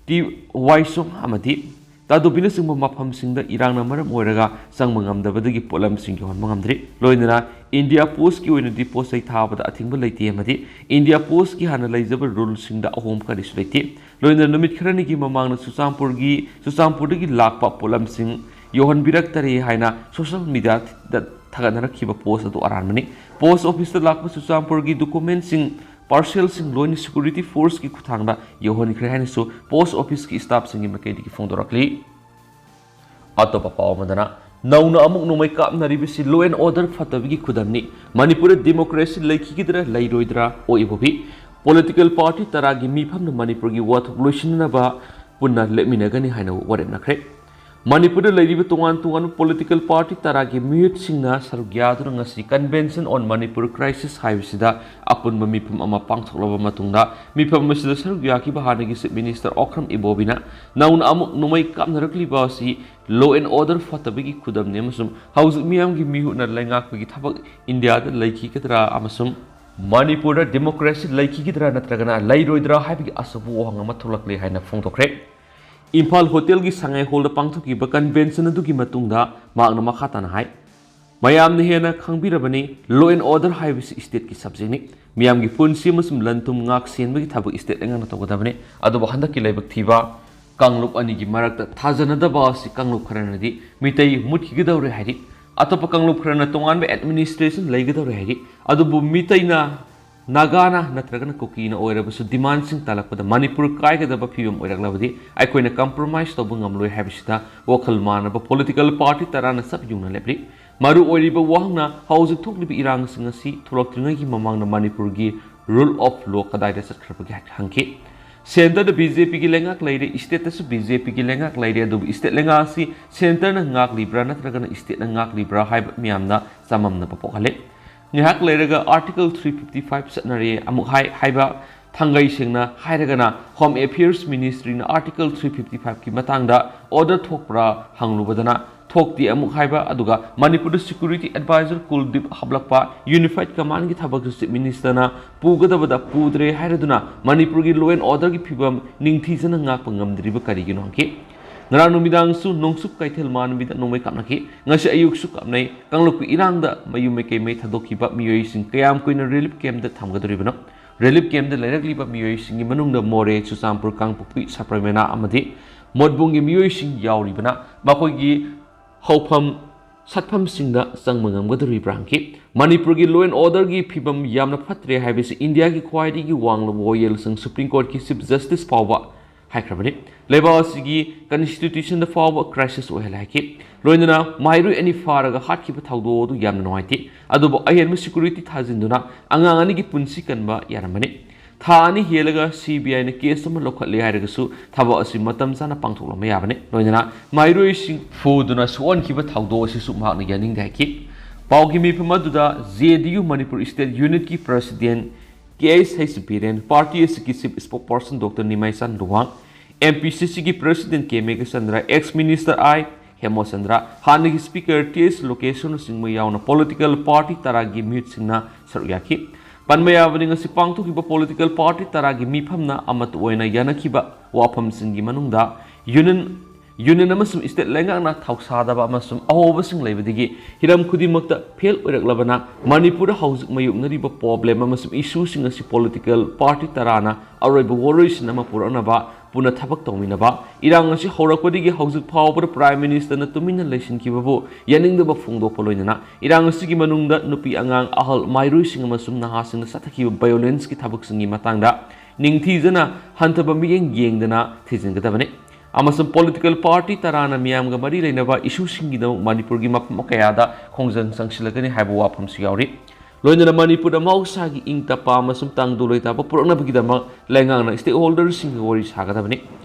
ꯇꯤ ꯋꯥꯏꯁꯣꯡ ꯑꯃꯗꯤ ꯇꯥꯗꯣꯕꯤꯅꯆꯤꯡꯕ ꯃꯐꯝꯁꯤꯡꯗ ꯏꯔꯥꯡꯅ ꯃꯔꯝ ꯑꯣꯏꯔꯒ ꯆꯪꯕ ꯉꯝꯗꯕꯗꯒꯤ ꯄꯣꯠꯂꯝꯁꯤꯡ ꯌꯧꯍꯟꯕ ꯉꯝꯗ꯭ꯔꯤ꯫ ꯂꯣꯏꯅꯅ ꯏꯟꯗꯤꯌꯥ ꯄꯣꯁꯀꯤ ꯑꯣꯏꯅꯗꯤ ꯄꯣꯠ ꯆꯩ ꯊꯥꯕꯗ ꯑꯊꯤꯡꯕ ꯂꯩꯇꯦ ꯑꯃꯗꯤ ꯏꯟꯗꯤꯌꯥ ꯄꯣꯁꯀꯤ ꯍꯥꯟꯅ ꯂꯩꯖꯕ ꯔꯨꯜꯁꯤꯡꯗ ꯑꯍꯣꯡꯕ ꯀꯔꯤꯁꯨ ꯂꯩꯇꯦ꯫ ꯂꯣꯏꯅꯅ ꯅꯨꯃꯤꯠ ꯈꯔꯅꯤꯒꯤ ꯃꯃꯥꯡꯗ ꯆꯨꯔꯆꯥꯟꯄꯨꯔꯒꯤ, ꯆꯨꯔꯆꯥꯟꯄꯨꯔꯗꯒꯤ ꯂꯥꯛꯄ ꯄꯣꯠꯂꯝꯁꯤꯡ ꯌꯧꯍꯟꯕꯤꯔꯛꯇꯔꯦ ꯍꯥꯏꯅ ꯁꯣꯁꯤꯌꯦꯜ ꯃꯤꯗꯤꯌꯥꯗ ꯊꯥꯒꯠꯅꯔꯛꯈꯤꯕ ꯄꯣꯁ ꯑꯗꯨ ꯑꯔꯥꯟꯕꯅꯤ꯫ ꯄꯣꯁ ꯑꯣꯐꯤꯁꯇ ꯂꯥꯛꯄ ꯆꯨꯔꯆꯥꯟꯄꯨꯔꯒꯤ ꯗꯣꯀꯨꯃꯦꯟꯁꯤꯡ parcelꯁꯤꯡ ꯂꯣꯏꯅ security forceꯀꯤ ꯈꯨꯠꯊꯥꯡꯗ ꯌꯧꯍꯟꯈ꯭ꯔꯦ ꯍꯥꯏꯅꯁꯨ post officeꯀꯤ staffꯁꯤꯡꯒꯤ ꯃꯥꯏꯀꯩꯗꯒꯤ ꯐꯣꯡꯗꯣꯔꯛꯂꯤ꯫ ꯑꯇꯣꯞꯄ ꯄꯥꯎ ꯑꯃꯗꯅ, ꯅꯧꯅ ꯑꯃꯨꯛ ꯅꯣꯡꯃꯩ ꯀꯥꯞꯅꯔꯤꯕꯁꯤ law and order ꯐꯠꯇꯕꯒꯤ ꯈꯨꯗꯝꯅꯤ꯫ ꯃꯅꯤꯄꯨꯔꯗ democracy ꯂꯩꯈꯤꯒꯗ꯭ꯔꯥ ꯂꯩꯔꯣꯏꯗ꯭ꯔꯥ? ꯑꯣ ꯏꯕꯣꯕꯤ, political party ꯇꯔꯥꯒꯤ ꯃꯤꯐꯝꯅ ꯃꯅꯤꯄꯨꯔꯒꯤ ꯋꯥꯊꯣꯛ ꯂꯣꯏꯁꯤꯟꯅꯅꯕ ꯄꯨꯟꯅ ꯂꯦꯞꯃꯤꯟꯅꯒꯅꯤ ꯍꯥꯏꯅ ꯋꯥꯔꯦꯞꯅꯈ꯭ꯔꯦ꯫ ꯃꯅꯤꯄꯨꯔꯗ ꯂꯩꯔꯤꯕ ꯇꯣꯉꯥꯟ ꯇꯣꯉꯥꯟꯕ political party ꯇꯔꯥꯒꯤ ꯃꯤꯍꯨꯠꯁꯤꯡꯅ ꯁꯔꯨꯛ ꯌꯥꯗꯨꯅ ꯉꯁꯤ Convention on Manipur Crisis ꯍꯥꯏꯕꯁꯤꯗ ꯑꯄꯨꯟꯕ ꯃꯤꯐꯝ ꯑꯃ ꯄꯥꯡꯊꯣꯛꯂꯕ ꯃꯇꯨꯡꯗ, ꯃꯤꯐꯝ ꯑꯁꯤꯗ ꯁꯔꯨꯛ ꯌꯥꯈꯤꯕ ꯍꯥꯟꯅꯒꯤ Chief Minister ꯑꯣꯀ꯭ꯔꯝ ꯏꯕꯣꯕꯤꯅ ꯅꯧꯅ ꯑꯃꯨꯛ ꯅꯣꯡꯃꯩ ꯀꯥꯞꯅꯔꯛꯂꯤꯕ ꯑꯁꯤ law and order ꯐꯠꯇꯕꯒꯤ ꯈꯨꯗꯝꯅꯤ ꯑꯃꯁꯨꯡ ꯍꯧꯖꯤꯛ ꯃꯤꯌꯥꯝꯒꯤ ꯃꯤꯍꯨꯠꯅ ꯂꯩꯉꯥꯛꯄꯒꯤ ꯊꯕꯛ ꯏꯟꯗꯤꯌꯥꯗ ꯂꯩꯈꯤꯒꯗ꯭ꯔꯥ ꯑꯃꯁꯨꯡ ꯃꯅꯤꯄꯨꯔꯗ democracy ꯂꯩꯈꯤꯒꯗ꯭ꯔꯥ ꯅꯠꯇ꯭ꯔꯒꯅ ꯂꯩꯔꯣꯏꯗ꯭ꯔꯥ ꯍꯥꯏꯕꯒꯤ ꯑꯆꯧꯕ ꯋꯥꯍꯪ ꯑꯃ ꯊꯣꯛꯂꯛꯂꯦ ꯍꯥꯏꯅ ꯐꯣꯡꯗꯣꯛꯈ꯭ꯔꯦ꯫ ꯏꯝꯐꯥꯜ ꯍꯣꯇꯦꯜꯒꯤ ꯁꯉꯥꯏ ꯍꯣꯜꯗ ꯄꯥꯡꯊꯣꯛꯈꯤꯕ convention ꯑꯗꯨꯒꯤ ꯃꯇꯨꯡꯗ ꯃꯍꯥꯛꯅ ꯃꯈꯥ ꯇꯥꯅ ꯍꯥꯏ, ꯃꯌꯥꯝꯅ ꯍꯦꯟꯅ ꯈꯪꯕꯤꯔꯕꯅꯤ, law and order ꯍꯥꯏꯕꯁꯤ stateꯀꯤ subjectꯅꯤ꯫ ꯃꯤꯌꯥꯝꯒꯤ ꯄꯨꯟꯁꯤ ꯑꯃꯁꯨꯡ ꯂꯟ ꯊꯨꯝ ꯉꯥꯛ ꯁꯦꯟꯕꯒꯤ ꯊꯕꯛ state ꯂꯩꯉꯥꯛꯅ ꯇꯧꯒꯗꯕꯅꯤ꯫ ꯑꯗꯨꯕꯨ ꯍꯟꯗꯛꯀꯤ ꯂꯥꯏꯕꯛ ꯊꯤꯕ ꯀꯥꯡꯂꯨꯞ ꯑꯅꯤꯒꯤ ꯃꯔꯛꯇ ꯊꯥꯖꯅꯗꯕ ꯑꯁꯤ ꯀꯥꯡꯂꯨꯞ ꯈꯔꯅꯗꯤ ꯃꯤꯇꯩ ꯃꯨꯠꯈꯤꯒꯗꯧꯔꯦ ꯍꯥꯏꯔꯤ꯫ ꯑꯇꯣꯞꯄ ꯀꯥꯡꯂꯨꯞ ꯈꯔꯅ ꯇꯣꯉꯥꯟꯕ administration ꯂꯩꯒꯗꯧꯔꯦ ꯍꯥꯏꯔꯤ꯫ ꯑꯗꯨꯕꯨ ꯃꯤꯇꯩꯅ, ꯅꯥꯒꯥꯅ ꯅꯠꯇ꯭ꯔꯒꯅ ꯀꯨꯀꯤꯅ ꯑꯣꯏꯔꯕꯁꯨ demandꯁꯤꯡ ꯇꯥꯜꯂꯛꯄꯗ ꯃꯅꯤꯄꯨꯔ ꯀꯥꯏꯒꯗꯕ ꯐꯤꯕꯝ ꯑꯣꯏꯔꯛꯂꯕꯗꯤ ꯑꯩꯈꯣꯏꯅ compromise ꯇꯧꯕ ꯉꯝꯂꯣꯏ ꯍꯥꯏꯕꯁꯤꯗ ꯋꯥꯈꯜ ꯃꯥꯟꯅꯕ political party ꯇꯔꯥꯅ ꯆꯞ ꯌꯨꯡꯅ ꯂꯦꯞꯂꯤ꯫ ꯃꯔꯨ ꯑꯣꯏꯔꯤꯕ ꯋꯥꯍꯪꯅ ꯍꯧꯖꯤꯛ ꯊꯣꯛꯂꯤꯕ ꯏꯔꯥꯡꯁꯤꯡ ꯑꯁꯤ ꯊꯣꯛꯂꯛꯇ꯭ꯔꯤꯉꯩꯒꯤ ꯃꯃꯥꯡꯗ ꯃꯅꯤꯄꯨꯔꯒꯤ rule of law ꯀꯗꯥꯏꯗ ꯆꯠꯈ꯭ꯔꯕꯒꯦ ꯍꯥꯏꯅ ꯍꯪꯈꯤ꯫ Centreꯗ BJPꯒꯤ ꯂꯩꯉꯥꯛ ꯂꯩꯔꯦ, stateꯇꯁꯨ BJPꯒꯤ ꯂꯩꯉꯥꯛ ꯂꯩꯔꯦ, ꯑꯗꯨꯕꯨ state ꯂꯩꯉꯥꯛ ꯑꯁꯤ centreꯅ ꯉꯥꯛꯂꯤꯕ꯭ꯔꯥ ꯅꯠꯇ꯭ꯔꯒꯅ stateꯅ ꯉꯥꯛꯂꯤꯕ꯭ꯔꯥ ꯍꯥꯏꯕ ꯃꯤꯌꯥꯝꯅ ꯆꯃꯝꯅꯕ ꯄꯣꯛꯍꯜꯂꯦ꯫ ꯉꯥꯏꯍꯥꯛ ꯂꯩꯔꯒ Article three fifty five ꯆꯠꯅꯔꯦ ꯑꯃꯨꯛ ꯍꯥꯏ ꯍꯥꯏꯕ, ꯊꯥꯡꯒꯩ ꯁꯦꯡꯅ ꯍꯥꯏꯔꯒꯅ Home Affairs Ministryꯅ Article three fifty fiveꯀꯤ ꯃꯇꯥꯡꯗ order ꯊꯣꯛꯄ꯭ꯔꯥ ꯍꯪꯂꯨꯕꯗꯅ ꯊꯣꯛꯇꯦ ꯑꯃꯨꯛ ꯍꯥꯏꯕ, ꯑꯗꯨꯒ ꯃꯅꯤꯄꯨꯔꯗ security advisor ꯀꯨꯜꯗꯤꯞ ꯍꯥꯞꯂꯛꯄ, unified commandꯒꯤ ꯊꯕꯛꯁꯨ Chief Ministerꯅ ꯄꯨꯒꯗꯕꯗ ꯄꯨꯗ꯭ꯔꯦ ꯍꯥꯏꯔꯗꯨꯅ ꯃꯅꯤꯄꯨꯔꯒꯤ law and orderꯒꯤ ꯐꯤꯕꯝ ꯅꯤꯡꯊꯤꯖꯅ ꯉꯥꯛꯄ ꯉꯝꯗ꯭ꯔꯤꯕ ꯀꯔꯤꯒꯤꯅꯣ ꯍꯪꯈꯤ꯫ ꯉꯔꯥꯡ ꯅꯨꯃꯤꯗꯥꯡꯁꯨ ꯅꯣꯡꯆꯨꯞ ꯀꯩꯊꯦꯜ ꯃꯥꯟꯕꯤꯗ ꯅꯣꯡꯃꯩ ꯀꯥꯞꯅꯈꯤ꯫ ꯉꯁꯤ ꯑꯌꯨꯛꯁꯨ ꯀꯥꯞꯅꯩ꯫ ꯀꯥꯡꯂꯨꯞꯀꯤ ꯏꯔꯥꯡꯗ ꯃꯌꯨꯝ ꯃꯀꯩ ꯃꯩ ꯊꯥꯗꯣꯛꯈꯤꯕ ꯃꯤꯑꯣꯏꯁꯤꯡ ꯀꯌꯥꯝ ꯀꯨꯏꯅ relief campꯇ ꯊꯝꯒꯗꯧꯔꯤꯕꯅꯣ? Relief campꯇ ꯂꯩꯔꯛꯂꯤꯕ ꯃꯤꯑꯣꯏꯁꯤꯡꯒꯤ ꯃꯅꯨꯡꯗ ꯃꯣꯔꯦ, ꯆꯨꯔꯆꯥꯟꯄꯨꯔ, ꯀꯥꯡꯄꯣꯛꯄꯤ, ꯁꯄ꯭ꯔꯃꯦꯅꯥ ꯑꯃꯗꯤ ꯃꯣꯠꯕꯨꯡꯒꯤ ꯃꯤꯑꯣꯏꯁꯤꯡ ꯌꯥꯎꯔꯤꯕꯅ ꯃꯈꯣꯏꯒꯤ ꯍꯧꯐꯝ ꯁꯛꯐꯝꯁꯤꯡꯗ ꯆꯪꯕ ꯉꯝꯒꯗꯧꯔꯤꯕ꯭ꯔꯥ ꯍꯪꯈꯤ꯫ ꯃꯅꯤꯄꯨꯔꯒꯤ law and orderꯒꯤ ꯐꯤꯕꯝ ꯌꯥꯝꯅ ꯐꯠꯇ꯭ꯔꯦ ꯍꯥꯏꯕꯁꯤ ꯏꯟꯗꯤꯌꯥꯒꯤ ꯈ꯭ꯋꯥꯏꯗꯒꯤ ꯋꯥꯡꯂꯕ ꯋꯥꯌꯦꯜꯁꯪ Supreme Courtꯀꯤ Chief Justice ꯐꯥꯎꯕ ꯍꯥꯏꯈ꯭ꯔꯕꯅꯤ꯫ ꯂꯩꯕꯥꯛ ꯑꯁꯤꯒꯤ constitutionꯗ ꯐꯥꯎꯕ crisis ꯑꯣꯏꯍꯜꯂꯦ ꯍꯥꯏꯈꯤ꯫ ꯂꯣꯏꯅꯅ ꯃꯍꯩꯔꯣꯏ ꯑꯅꯤ ꯐꯥꯔꯒ ꯍꯥꯠꯈꯤꯕ ꯊꯧꯗꯣꯛ ꯑꯗꯨ ꯌꯥꯝꯅ ꯅꯨꯡꯉꯥꯏꯇꯦ, ꯑꯗꯨꯕꯨ ꯑꯍꯦꯟꯕ security ꯊꯥꯖꯤꯟꯗꯨꯅ ꯑꯉꯥꯡ ꯑꯅꯤꯒꯤ ꯄꯨꯟꯁꯤ ꯀꯟꯕ ꯌꯥꯔꯝꯕꯅꯤ꯫ ꯊꯥ ꯑꯅꯤ ꯍꯦꯜꯂꯒ CBIꯅ case ꯑꯃ ꯂꯧꯈꯠꯂꯦ ꯍꯥꯏꯔꯒꯁꯨ ꯊꯕꯛ ꯑꯁꯤ ꯃꯇꯝ ꯆꯥꯅ ꯄꯥꯡꯊꯣꯛꯂꯝꯕ ꯌꯥꯕꯅꯤ꯫ ꯂꯣꯏꯅꯅ ꯃꯍꯩꯔꯣꯏꯁꯤꯡ ꯐꯨꯗꯨꯅ ꯁꯣꯛꯍꯟꯈꯤꯕ ꯊꯧꯗꯣꯛ ꯑꯁꯤꯁꯨ ꯃꯍꯥꯛꯅ ꯌꯥꯅꯤꯡꯗꯦ ꯍꯥꯏꯈꯤ꯫ ꯄꯥꯎꯒꯤ ꯃꯤꯐꯝ ꯑꯗꯨꯗ JDU Manipur State Unitꯀꯤ President KSH Biren, party ꯑꯁꯤꯒꯤ Chief Spokesperson Doctor ꯅꯤꯃꯥꯏꯆꯥꯟ Luwang, MPCCꯒꯤ President K Meghachandra, ex Minister I ꯍꯦꯃꯆꯟꯗ꯭ꯔ, ꯍꯥꯟꯅꯒꯤ Speaker Th ꯂꯣꯀꯦꯁꯣꯔꯅꯆꯤꯡꯕ ꯌꯥꯎꯅ political party ꯇꯔꯥꯒꯤ ꯃꯤꯍꯨꯠꯁꯤꯡꯅ ꯁꯔꯨꯛ ꯌꯥꯈꯤ꯫ ꯄꯟꯕ ꯌꯥꯕꯗꯤ, ꯉꯁꯤ ꯄꯥꯡꯊꯣꯛꯈꯤꯕ political party ꯇꯔꯥꯒꯤ ꯃꯤꯐꯝꯅ ꯑꯃꯠꯇ ꯑꯣꯏꯅ ꯌꯥꯅꯈꯤꯕ ꯋꯥꯐꯝꯁꯤꯡꯒꯤ ꯃꯅꯨꯡꯗ union, union ꯑꯃꯁꯨꯡ state ꯂꯩꯉꯥꯛꯅ ꯊꯧꯁꯥꯗꯕ ꯑꯃꯁꯨꯡ ꯑꯍꯣꯕꯁꯤꯡ ꯂꯩꯕꯗꯒꯤ ꯍꯤꯔꯝ ꯈꯨꯗꯤꯡꯃꯛꯇ fail ꯑꯣꯏꯔꯛꯂꯕꯅ ꯃꯅꯤꯄꯨꯔꯗ ꯍꯧꯖꯤꯛ ꯃꯥꯌꯣꯛꯅꯔꯤꯕ problem ꯑꯃꯁꯨꯡ issueꯁꯤꯡ ꯑꯁꯤ political party ꯇꯔꯥꯅ ꯑꯔꯣꯏꯕ ꯋꯥꯔꯣꯏꯁꯤꯟ ꯑꯃ ꯄꯨꯔꯛꯅꯕ ꯄꯨꯟꯅ ꯊꯕꯛ ꯇꯧꯃꯤꯟꯅꯕ, ꯏꯔꯥꯡ ꯑꯁꯤ ꯍꯧꯔꯛꯄꯗꯒꯤ ꯍꯧꯖꯤꯛ ꯐꯥꯎꯕꯗ Prime Ministerꯅ ꯇꯨꯃꯤꯟꯅ ꯂꯩꯁꯤꯟꯈꯤꯕꯕꯨ ꯌꯥꯅꯤꯡꯗꯕ ꯐꯣꯡꯗꯣꯛꯄ, ꯂꯣꯏꯅꯅ ꯏꯔꯥꯡ ꯑꯁꯤꯒꯤ ꯃꯅꯨꯡꯗ ꯅꯨꯄꯤ, ꯑꯉꯥꯡ, ꯑꯍꯜ, ꯃꯍꯩꯔꯣꯏꯁꯤꯡ ꯑꯃꯁꯨꯡ ꯅꯍꯥꯁꯤꯡꯅ ꯆꯠꯊꯈꯤꯕ violenceꯀꯤ ꯊꯕꯛꯁꯤꯡꯒꯤ ꯃꯇꯥꯡꯗ ꯅꯤꯡꯊꯤꯖꯅ ꯍꯟꯊꯕ ꯃꯤꯠꯌꯦꯡ ꯌꯦꯡꯗꯅ ꯊꯤꯖꯤꯟꯒꯗꯕꯅꯤ꯫ ꯑꯃꯁꯨꯡ political party ꯇꯔꯥꯅ ꯃꯤꯌꯥꯝꯒ ꯃꯔꯤ ꯂꯩꯅꯕ issueꯁꯤꯡꯒꯤꯗꯃꯛ ꯃꯅꯤꯄꯨꯔꯒꯤ ꯃꯐꯝ ꯀꯌꯥꯗ ꯈꯣꯡꯖꯪ ꯆꯪꯁꯤꯜꯂꯛꯀꯅꯤ ꯍꯥꯏꯕ ꯋꯥꯐꯝꯁꯨ ꯌꯥꯎꯔꯤ꯫ ꯂꯣꯏꯅꯅ ꯃꯅꯤꯄꯨꯔꯗ ꯃꯍꯧꯁꯥꯒꯤ ꯏꯪ ꯇꯞꯄ ꯑꯃꯁꯨꯡ ꯇꯥꯡꯗꯨ ꯂꯩꯇꯥꯕ ꯄꯨꯔꯛꯅꯕꯒꯤꯗꯃꯛ ꯂꯩꯉꯥꯛꯅ stakeholderꯁꯤꯡꯒ ꯋꯥꯔꯤ ꯁꯥꯒꯗꯕꯅꯤ꯫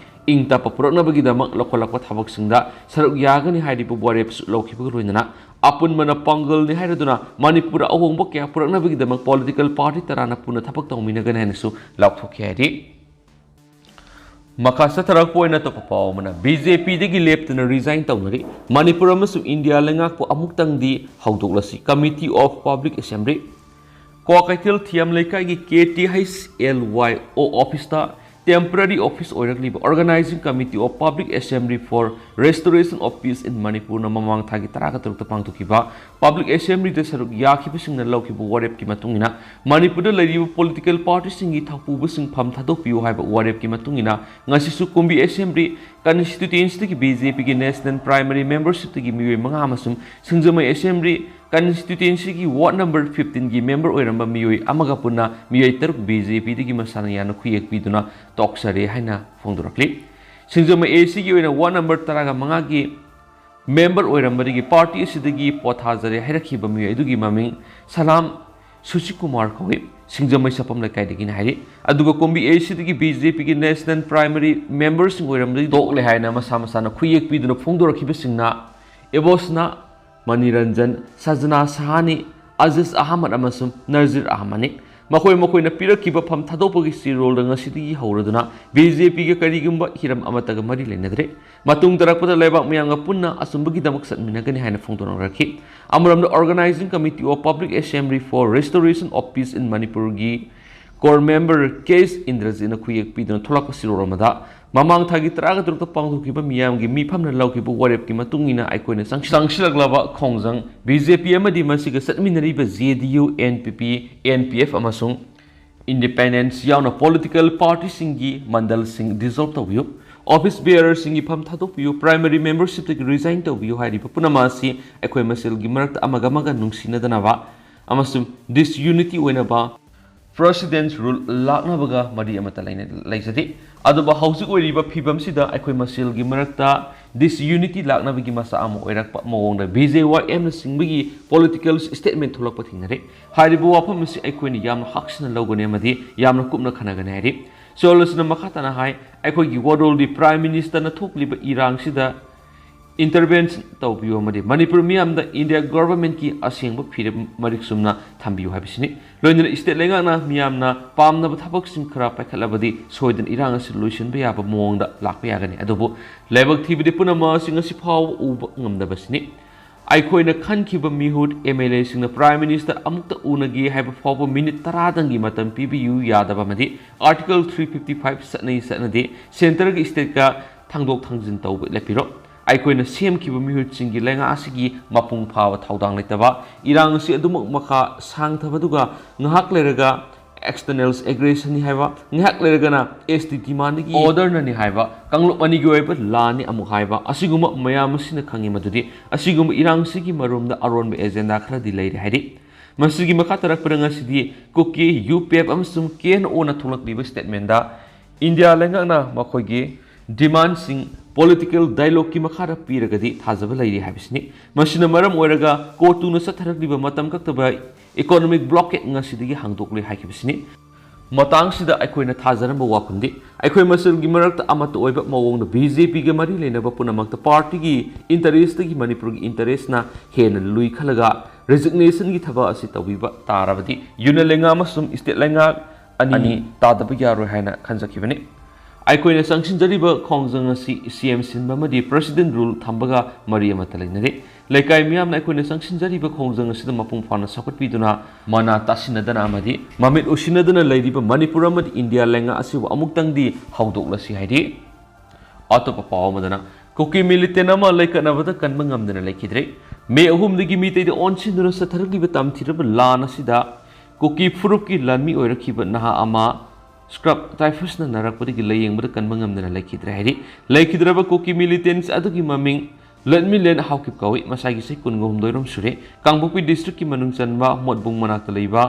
ꯏꯪ ꯇꯞꯄ ꯄꯨꯔꯛꯅꯕꯒꯤꯗꯃꯛ ꯂꯧꯈꯠꯂꯛꯄ ꯊꯕꯛꯁꯤꯡꯗ ꯁꯔꯨꯛ ꯌꯥꯒꯅꯤ ꯍꯥꯏꯔꯤꯕ ꯋꯥꯔꯦꯞꯁꯨ ꯂꯧꯈꯤꯕꯒ ꯂꯣꯏꯅꯅ ꯑꯄꯨꯟꯕꯅ ꯄꯥꯡꯒꯜꯅꯤ ꯍꯥꯏꯔꯗꯨꯅ ꯃꯅꯤꯄꯨꯔꯗ ꯑꯍꯣꯡꯕ ꯀꯌꯥ ꯄꯨꯔꯛꯅꯕꯒꯤꯗꯃꯛ political party ꯇꯔꯥꯅ ꯄꯨꯟꯅ ꯊꯕꯛ ꯇꯧꯃꯤꯟꯅꯒꯅꯤ ꯍꯥꯏꯅꯁꯨ ꯂꯥꯎꯊꯣꯛꯈꯤ ꯍꯥꯏꯔꯤ꯫ ꯃꯈꯥ ꯆꯠꯊꯔꯛꯄ ꯑꯣꯏꯅ ꯑꯇꯣꯞꯄ ꯄꯥꯎ ꯑꯃꯅ, BJPꯗꯒꯤ ꯂꯦꯞꯇꯅ resign ꯇꯧꯅꯔꯤ꯫ ꯃꯅꯤꯄꯨꯔ ꯑꯃꯁꯨꯡ ꯏꯟꯗꯤꯌꯥ ꯂꯩꯉꯥꯛꯄꯨ ꯑꯃꯨꯛꯇꯪꯗꯤ ꯍꯧꯗꯣꯛꯂꯁꯤ, Committee of Public Assembly꯫ Kwakeithel ꯊꯤꯌꯥꯝ ꯂꯩꯀꯥꯏꯒꯤ KTHLYO officeꯇ temporary office ꯑꯣꯏꯔꯛꯂꯤꯕ Organising Committee of Public Assembly for Restoration of Peace in Manipurꯅ ꯃꯃꯥꯡ ꯊꯥꯒꯤ ꯇꯔꯥꯒ ꯇꯔꯨꯛꯇ ꯄꯥꯡꯊꯣꯛꯈꯤꯕ Public Assemblyꯗ ꯁꯔꯨꯛ ꯌꯥꯈꯤꯕꯁꯤꯡꯅ ꯂꯧꯈꯤꯕ ꯋꯥꯔꯦꯞꯀꯤ ꯃꯇꯨꯡ ꯏꯟꯅ, ꯃꯅꯤꯄꯨꯔꯗ ꯂꯩꯔꯤꯕ political partyꯁꯤꯡꯒꯤ ꯊꯧꯄꯨꯕꯁꯤꯡ ꯐꯝ ꯊꯥꯗꯣꯛꯄꯤꯌꯨ ꯍꯥꯏꯕ ꯋꯥꯔꯦꯞꯀꯤ ꯃꯇꯨꯡ ꯏꯟꯅ, ꯉꯁꯤꯁꯨ ꯀꯨꯝꯕꯤ Assembly constituencyꯗꯒꯤ BJPꯒꯤ National Primary Membershipꯇꯒꯤ ꯃꯤꯑꯣꯏ ꯃꯉꯥ ꯑꯃꯁꯨꯡ ꯁꯤꯡꯖꯃꯩ Assembly constituencyꯒꯤ ward number fifteenꯒꯤ member ꯑꯣꯏꯔꯝꯕ ꯃꯤꯑꯣꯏ ꯑꯃꯒ ꯄꯨꯟꯅ ꯃꯤꯑꯣꯏ ꯇꯔꯨꯛ BJPꯗꯒꯤ ꯃꯁꯥꯅ ꯌꯥꯅ ꯈꯨꯌꯦꯛ ꯄꯤꯗꯨꯅ ꯇꯣꯛꯆꯔꯦ ꯍꯥꯏꯅ ꯐꯣꯡꯗꯣꯔꯛꯂꯤ꯫ ꯁꯤꯡꯖꯃꯩ ACꯒꯤ ꯑꯣꯏꯅ ward number ꯇꯔꯥꯒ ꯃꯉꯥꯒꯤ member ꯑꯣꯏꯔꯝꯕꯗꯒꯤ party ꯑꯁꯤꯗꯒꯤ ꯄꯣꯊꯥꯖꯔꯦ ꯍꯥꯏꯔꯛꯈꯤꯕ ꯃꯤꯑꯣꯏ ꯑꯗꯨꯒꯤ ꯃꯃꯤꯡ ꯁꯂꯥꯝ ꯁꯨꯁꯤꯀꯨꯃꯥꯔ ꯀꯧꯏ꯫ ꯁꯤꯡꯖꯃꯩ ꯁꯄꯝ ꯂꯩꯀꯥꯏꯗꯒꯤꯅꯤ ꯍꯥꯏꯔꯤ꯫ ꯑꯗꯨꯒ ꯀꯨꯝꯕꯤ ACꯗꯒꯤ BJPꯒꯤ National Primary Memberꯁꯤꯡ ꯑꯣꯏꯔꯝꯕꯗꯒꯤ ꯇꯣꯛꯂꯦ ꯍꯥꯏꯅ ꯃꯁꯥ ꯃꯁꯥꯅ ꯈꯨꯌꯦꯛ ꯄꯤꯗꯨꯅ ꯐꯣꯡꯗꯣꯔꯛꯈꯤꯕꯁꯤꯡꯅ ꯑꯦꯕꯣꯁꯅꯥ ꯃꯅꯤꯔꯟꯖꯟ, ꯁꯖꯅꯥ ꯁꯍꯥꯅꯤ, ꯑꯖꯤꯖ ꯑꯍꯃꯗ ꯑꯃꯁꯨꯡ ꯅꯖꯤꯔ ꯑꯍꯃꯗꯅꯤ꯫ ꯃꯈꯣꯏ ꯃꯈꯣꯏꯅ ꯄꯤꯔꯛꯈꯤꯕ ꯐꯝ ꯊꯥꯗꯣꯛꯄꯒꯤ ꯆꯦꯔꯣꯜꯗ ꯉꯁꯤꯗꯒꯤ ꯍꯧꯔꯗꯨꯅ BJPꯒ ꯀꯔꯤꯒꯨꯝꯕ ꯍꯤꯔꯝ ꯑꯃꯠꯇꯒ ꯃꯔꯤ ꯂꯩꯅꯗ꯭ꯔꯦ꯫ ꯃꯇꯨꯡ ꯇꯥꯔꯛꯄꯗ ꯂꯩꯕꯥꯛ ꯃꯤꯌꯥꯝꯒ ꯄꯨꯟꯅ ꯑꯆꯨꯝꯕꯒꯤꯗꯃꯛ ꯆꯠꯃꯤꯟꯅꯒꯅꯤ ꯍꯥꯏꯅ ꯐꯣꯡꯗꯣꯛꯅꯔꯛꯈꯤ꯫ ꯑꯃꯔꯣꯝꯗ, Organising Committee of Public Assembly for Restoration of Peace in Manipurꯒꯤ core member K. ꯏꯟꯗ꯭ꯔꯖꯤꯠꯅ ꯈꯨꯌꯦꯛ ꯄꯤꯗꯨꯅ ꯊꯣꯛꯂꯛꯄ ꯆꯦꯔꯣꯜ ꯑꯃꯗ, ꯃꯃꯥꯡ ꯊꯥꯒꯤ ꯇꯔꯥꯒ ꯇꯔꯨꯛꯇ ꯄꯥꯡꯊꯣꯛꯈꯤꯕ ꯃꯤꯌꯥꯝꯒꯤ ꯃꯤꯐꯝꯅ ꯂꯧꯈꯤꯕ ꯋꯥꯔꯦꯞꯀꯤ ꯃꯇꯨꯡ ꯏꯟꯅ ꯑꯩꯈꯣꯏꯅ ꯆꯪꯁꯤ-, ꯆꯪꯁꯤꯜꯂꯛꯂꯕ ꯈꯣꯡꯖꯪ BJP ꯑꯃꯗꯤ ꯃꯁꯤꯒ ꯆꯠꯃꯤꯟꯅꯔꯤꯕ JDU, NPP, NPF ꯑꯃꯁꯨꯡ Independence ꯌꯥꯎꯅ political partyꯁꯤꯡꯒꯤ ꯃꯟꯗꯜꯁꯤꯡ dissolve ꯇꯧꯕꯤꯌꯨ, office bearerꯁꯤꯡꯒꯤ ꯐꯝ ꯊꯥꯗꯣꯛꯄꯤꯌꯨ, primary membershipꯇꯒꯤ resign ꯇꯧꯕꯤꯌꯨ ꯍꯥꯏꯔꯤꯕ ꯄꯨꯝꯅꯃꯛ ꯑꯁꯤ ꯑꯩꯈꯣꯏ ꯃꯁꯦꯜꯒꯤ ꯃꯔꯛꯇ ꯑꯃꯒ ꯑꯃꯒ ꯅꯨꯡꯁꯤꯅꯗꯅꯕ ꯑꯃꯁꯨꯡ disunity ꯑꯣꯏꯅꯕ Precedence rule ꯂꯥꯛꯅꯕꯒ ꯃꯔꯤ ꯑꯃꯠꯇ ꯂꯩꯅ-, ꯂꯩꯖꯗꯦ꯫ ꯑꯗꯨꯕꯨ ꯍꯧꯖꯤꯛ ꯑꯣꯏꯔꯤꯕ ꯐꯤꯕꯝꯁꯤꯗ ꯑꯩꯈꯣꯏ ꯃꯁꯦꯜꯒꯤ ꯃꯔꯛꯇ disunity ꯂꯥꯛꯅꯕꯒꯤ ꯃꯆꯥꯛ ꯑꯃ ꯑꯣꯏꯔꯛꯄ ꯃꯑꯣꯡꯗ BJYMꯅ ꯆꯤꯡꯕꯒꯤ political statement ꯊꯣꯛꯂꯛꯄ ꯊꯦꯡꯅꯔꯦ꯫ ꯍꯥꯏꯔꯤꯕ ꯋꯥꯐꯝ ꯑꯁꯤ ꯑꯩꯈꯣꯏꯅ ꯌꯥꯝꯅ ꯍꯛꯁꯤꯟꯅ ꯂꯧꯒꯅꯤ ꯑꯃꯗꯤ ꯌꯥꯝꯅ ꯀꯨꯞꯅ ꯈꯟꯅꯒꯅꯤ ꯍꯥꯏꯔꯤ꯫ ꯆꯣꯜ ꯑꯁꯤꯅ ꯃꯈꯥ ꯇꯥꯅ ꯍꯥꯏ, ꯑꯩꯈꯣꯏꯒꯤ ꯋꯥꯔꯣꯜꯗꯤ Prime Ministerꯅ ꯊꯣꯛꯂꯤꯕ ꯏꯔꯥꯡꯁꯤꯗ intervention ꯇꯧꯕꯤꯌꯨ ꯑꯃꯗꯤ ꯃꯅꯤꯄꯨꯔ ꯃꯤꯌꯥꯝꯗ India governmentꯀꯤ ꯑꯁꯦꯡꯕ ꯐꯤꯔꯦꯞ ꯃꯔꯤꯛ ꯆꯨꯝꯅ ꯊꯝꯕꯤꯌꯨ ꯍꯥꯏꯕꯁꯤꯅꯤ꯫ ꯂꯣꯏꯅꯅ state ꯂꯩꯉꯥꯛꯅ ꯃꯤꯌꯥꯝꯅ ꯄꯥꯝꯅꯕ ꯊꯕꯛꯁꯤꯡ ꯈꯔ ꯄꯥꯏꯈꯠꯂꯕꯗꯤ ꯁꯣꯏꯗꯅ ꯏꯔꯥꯡ ꯑꯁꯤ ꯂꯣꯏꯁꯤꯟꯕ ꯌꯥꯕ ꯃꯑꯣꯡꯗ ꯂꯥꯛꯄ ꯌꯥꯒꯅꯤ꯫ ꯑꯗꯨꯕꯨ ꯂꯥꯏꯕꯛ ꯊꯤꯕꯗꯤ ꯄꯨꯝꯅꯃꯛ ꯑꯁꯤ ꯉꯁꯤ ꯐꯥꯎꯕ ꯎꯕ ꯉꯝꯗꯕꯁꯤꯅꯤ꯫ ꯑꯩꯈꯣꯏꯅ ꯈꯟꯈꯤꯕ ꯃꯤꯍꯨꯠ, ꯑꯦꯝ ꯑꯦꯜ ꯑꯦꯁꯤꯡꯅ ꯄ꯭ꯔꯥꯏꯝ ꯃꯤꯅꯤꯁꯇꯔ ꯑꯃꯨꯛꯇ ꯎꯅꯒꯦ ꯍꯥꯏꯕ ꯐꯥꯎꯕ ꯃꯤꯅꯤꯠ ꯇꯔꯥꯗꯪꯒꯤ ꯃꯇꯝ ꯄꯤꯕꯤꯌꯨ ꯌꯥꯗꯕ ꯑꯃꯗꯤ ꯑꯥꯔꯇꯤꯀꯜ ꯊ꯭ꯔꯤ ꯐꯤꯐꯇꯤ ꯐꯥꯏꯚ ꯆꯠꯅꯩ ꯆꯠꯅꯗꯦ, ꯁꯦꯟꯇꯔꯒꯤ ꯁ꯭ꯇꯦꯠꯀ ꯊꯥꯡꯗꯣꯛ ꯊꯥꯡꯖꯤꯟ ꯇꯧꯕ ꯂꯦꯞꯄꯤꯔꯣ꯫ ꯑꯩꯈꯣꯏꯅ ꯁꯦꯝꯈꯤꯕ ꯃꯤꯍꯨꯠꯁꯤꯡꯒꯤ ꯂꯩꯉꯥꯛ ꯑꯁꯤꯒꯤ ꯃꯄꯨꯡ ꯐꯥꯕ ꯊꯧꯗꯥꯡ ꯂꯩꯇꯕ, ꯏꯔꯥꯡ ꯑꯁꯤ ꯑꯗꯨꯃꯛ ꯃꯈꯥ ꯁꯥꯡꯊꯕꯗꯨꯒ ꯉꯥꯏꯍꯥꯛ ꯂꯩꯔꯒ ꯑꯦꯛꯁꯇꯔꯅꯦꯜꯁ ꯑꯦꯒ꯭ꯔꯦꯁꯟꯅꯤ ꯍꯥꯏꯕ, ꯉꯥꯏꯍꯥꯛ ꯂꯩꯔꯒꯅ ꯑꯦꯁ ꯇꯤ ꯗꯤꯃꯥꯟꯒꯤ ꯑꯣꯔꯗꯔꯅꯅꯤ ꯍꯥꯏꯕ, ꯀꯥꯡꯂꯨꯞ ꯑꯅꯤꯒꯤ ꯑꯣꯏꯕ ꯂꯥꯟꯅꯤ ꯑꯃꯨꯛ ꯍꯥꯏꯕ, ꯑꯁꯤꯒꯨꯝꯕ ꯃꯌꯥꯝ ꯑꯁꯤꯅ ꯈꯪꯉꯤ ꯃꯗꯨꯗꯤ ꯑꯁꯤꯒꯨꯝꯕ ꯏꯔꯥꯡꯁꯤꯒꯤ ꯃꯔꯨꯝꯗ ꯑꯔꯣꯟꯕ ꯑꯦꯖꯦꯟꯗꯥ ꯈꯔꯗꯤ ꯂꯩꯔꯦ ꯍꯥꯏꯔꯤ꯫ ꯃꯁꯤꯒꯤ ꯃꯈꯥ ꯇꯥꯔꯛꯄꯗ ꯉꯁꯤꯗꯤ ꯀꯨꯀꯤ, ꯌꯨ ꯄꯤ ꯑꯦꯐ ꯑꯃꯁꯨꯡ ꯀꯦ ꯑꯦꯟ ꯑꯣꯅ ꯊꯣꯛꯂꯛꯂꯤꯕ ꯁ꯭ꯇꯦꯠꯃꯦꯟꯗ ꯏꯟꯗꯤꯌꯥ ꯂꯩꯉꯥꯛꯅ ꯃꯈꯣꯏꯒꯤ ꯗꯤꯃꯥꯟꯁꯤꯡ ꯄꯣꯂꯤꯇꯤꯀꯦꯜ ꯗꯥꯏꯂꯣꯒꯀꯤ ꯃꯈꯥꯗ ꯄꯤꯔꯒꯗꯤ ꯊꯥꯖꯕ ꯂꯩꯔꯤ ꯍꯥꯏꯕꯁꯤꯅꯤ꯫ ꯃꯁꯤꯅ ꯃꯔꯝ ꯑꯣꯏꯔꯒ ꯀꯣꯇꯨꯅ ꯆꯠꯊꯔꯛꯂꯤꯕ ꯃꯇꯝ ꯀꯛꯇꯕ ꯏꯀꯣꯅꯣꯃꯤꯛ ꯕ꯭ꯂꯣꯀꯦꯠ ꯉꯁꯤꯗꯒꯤ ꯍꯥꯡꯗꯣꯛꯂꯦ ꯍꯥꯏꯈꯤꯕꯁꯤꯅꯤ꯫ ꯃꯇꯥꯡꯁꯤꯗ ꯑꯩꯈꯣꯏꯅ ꯊꯥꯖꯔꯝꯕ ꯋꯥꯐꯝꯗꯤ ꯑꯩꯈꯣꯏ ꯃꯁꯦꯜꯒꯤ ꯃꯔꯛꯇ ꯑꯃꯠꯇ ꯑꯣꯏꯕ ꯃꯑꯣꯡꯗ ꯕꯤ ꯖꯦ ꯄꯤꯒ ꯃꯔꯤ ꯂꯩꯅꯕ ꯄꯨꯝꯅꯃꯛꯇ ꯄꯥꯔꯇꯤꯒꯤ ꯏꯟꯇꯔꯦꯁꯇꯒꯤ ꯃꯅꯤꯄꯨꯔꯒꯤ ꯏꯟꯇꯔꯦꯁꯅ ꯍꯦꯟꯅ ꯂꯨꯏ ꯈꯜꯂꯒ ꯔꯤꯖꯤꯒꯅꯦꯁꯟꯒꯤ ꯊꯕꯛ ꯑꯁꯤ ꯇꯧꯕꯤꯕ ꯇꯥꯔꯕꯗꯤ ꯌꯨꯅꯤꯌꯟ ꯂꯩꯉꯥꯛ ꯑꯃꯁꯨꯡ ꯁ꯭ꯇꯦꯠ ꯂꯩꯉꯥꯛ ꯑꯅꯤ ꯇꯥꯗꯕ ꯌꯥꯔꯣꯏ ꯍꯥꯏꯅ ꯈꯟꯖꯈꯤꯕꯅꯤ꯫ ꯑꯩꯈꯣꯏꯅ ꯆꯪꯁꯤꯟꯖꯔꯤꯕ ꯈꯣꯡꯖꯪ ꯑꯁꯤ ꯁꯤ ꯑꯦꯝ ꯁꯤꯟꯕ ꯑꯃꯗꯤ ꯄ꯭ꯔꯦꯁꯤꯗꯦꯟ ꯔꯨꯜ ꯊꯝꯕꯒ ꯃꯔꯤ ꯑꯃꯠꯇ ꯂꯩꯅꯗꯦ꯫ ꯂꯩꯀꯥꯏ ꯃꯤꯌꯥꯝꯅ ꯑꯩꯈꯣꯏꯅ ꯆꯪꯁꯤꯟꯖꯔꯤꯕ ꯈꯣꯡꯖꯪ ꯑꯁꯤꯗ ꯃꯄꯨꯡ ꯐꯥꯅ ꯆꯥꯎꯈꯠꯄꯤꯗꯨꯅ ꯃꯅꯥ ꯇꯥꯁꯤꯟꯅꯗꯅ ꯑꯃꯗꯤ ꯃꯃꯤꯠ ꯎꯁꯤꯟꯅꯗꯨꯅ ꯂꯩꯔꯤꯕ ꯃꯅꯤꯄꯨꯔ ꯑꯃꯗꯤ ꯏꯟꯗꯤꯌꯥ ꯂꯩꯉꯥꯛ ꯑꯁꯤꯕꯨ ꯑꯃꯨꯛꯇꯪꯗꯤ ꯍꯧꯗꯣꯛꯂꯁꯤ ꯍꯥꯏꯔꯤ꯫ ꯑꯇꯣꯞꯄ ꯄꯥꯎ ꯑꯃꯗꯅ ꯀꯨꯀꯤ ꯃꯤꯂꯤꯇꯦꯟ ꯑꯃ ꯂꯩꯀꯠꯅꯕꯗ ꯀꯟꯕ ꯉꯝꯗꯅ ꯂꯩꯈꯤꯗ꯭ꯔꯦ꯫ ꯃꯦ ꯑꯍꯨꯝꯗꯒꯤ ꯃꯤꯇꯩꯗ ꯑꯣꯟꯁꯤꯟꯗꯨꯅ ꯆꯠꯊꯔꯛꯂꯤꯕ ꯇꯝꯊꯤꯔꯕ ꯂꯥꯟ ꯑꯁꯤꯗ ꯀꯨꯀꯤ ꯐꯨꯔꯨꯞꯀꯤ ꯂꯥꯟꯃꯤ ꯑꯣꯏꯔꯛꯈꯤꯕ ꯅꯍꯥ ꯑꯃ ꯁ꯭ꯀ꯭ꯔꯕ ꯇꯥꯏꯐꯁꯅ ꯅꯥꯔꯛꯄꯗꯒꯤ ꯂꯥꯌꯦꯡꯕꯗ ꯀꯟꯕ ꯉꯝꯗꯅ ꯂꯩꯈꯤꯗ꯭ꯔꯦ ꯍꯥꯏꯔꯤ꯫ ꯂꯩꯈꯤꯗ꯭ꯔꯕ ꯀꯨꯀꯤ ꯃꯤꯂꯤꯇꯦꯟꯁ ꯑꯗꯨꯒꯤ ꯃꯃꯤꯡ ꯂꯟꯃꯤꯂꯦꯟ ꯍꯥꯎꯀꯤꯞ ꯀꯧꯏ꯫ ꯃꯁꯥꯒꯤ ꯆꯍꯤ ꯀꯨꯟꯒ ꯍꯨꯝꯗꯣꯏꯔꯣꯝ ꯁꯨꯔꯦ꯫ ꯀꯥꯡꯄꯣꯛꯄꯤ ꯗꯤꯁꯇ꯭ꯔꯤꯛꯀꯤ ꯃꯅꯨꯡ ꯆꯟꯕ ꯃꯣꯠꯕꯨꯡ ꯃꯅꯥꯛꯇ ꯂꯩꯕ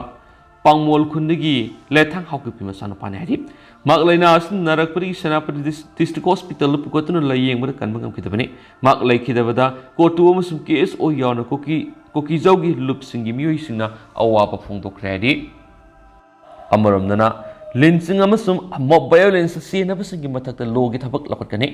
ꯄꯥꯡꯃꯣꯜ ꯈꯨꯟꯗꯒꯤ ꯂꯦꯊꯥꯡ ꯍꯥꯎꯀꯤꯞꯀꯤ ꯃꯆꯥꯅꯨꯄꯥꯅꯤ ꯍꯥꯏꯔꯤ꯫ ꯃꯍꯥꯛ ꯂꯥꯏꯅꯥ ꯑꯁꯤꯅ ꯅꯥꯔꯛꯄꯗꯒꯤ ꯁꯦꯅꯥꯄꯇꯤ ꯗꯤꯁ-, ꯗꯤꯁꯇ꯭ꯔꯤꯛ ꯍꯣꯁꯄꯤꯇꯥꯜꯗ ꯄꯨꯈꯠꯇꯨꯅ ꯂꯥꯌꯦꯡꯕꯗ ꯀꯟꯕ ꯉꯝꯈꯤꯗꯕꯅꯤ꯫ ꯃꯍꯥꯛ ꯂꯩꯈꯤꯗꯕꯗ ꯀꯣꯇꯨ ꯑꯃꯁꯨꯡ ꯀꯦ ꯑꯦꯁ ꯑꯣ ꯌꯥꯎꯅ ꯀꯨꯀꯤ, ꯀꯨꯀꯤꯖꯥꯎꯒꯤ ꯂꯨꯞꯁꯤꯡꯒꯤ ꯃꯤꯑꯣꯏꯁꯤꯡꯅ ꯑꯋꯥꯕ ꯐꯣꯡꯗꯣꯛꯈ꯭ꯔꯦ ꯍꯥꯏꯔꯤ꯫ ꯑꯃꯔꯣꯝꯗꯅ ꯂꯤꯟꯆꯤꯡ ꯑꯃꯁꯨꯡ ꯃꯣꯕ ꯚꯥꯏꯑꯣꯂꯦꯟꯁ ꯆꯦꯟꯅꯕꯁꯤꯡꯒꯤ ꯃꯊꯛꯇ ꯂꯣꯒꯤ ꯊꯕꯛ ꯂꯧꯈꯠꯀꯅꯤ꯫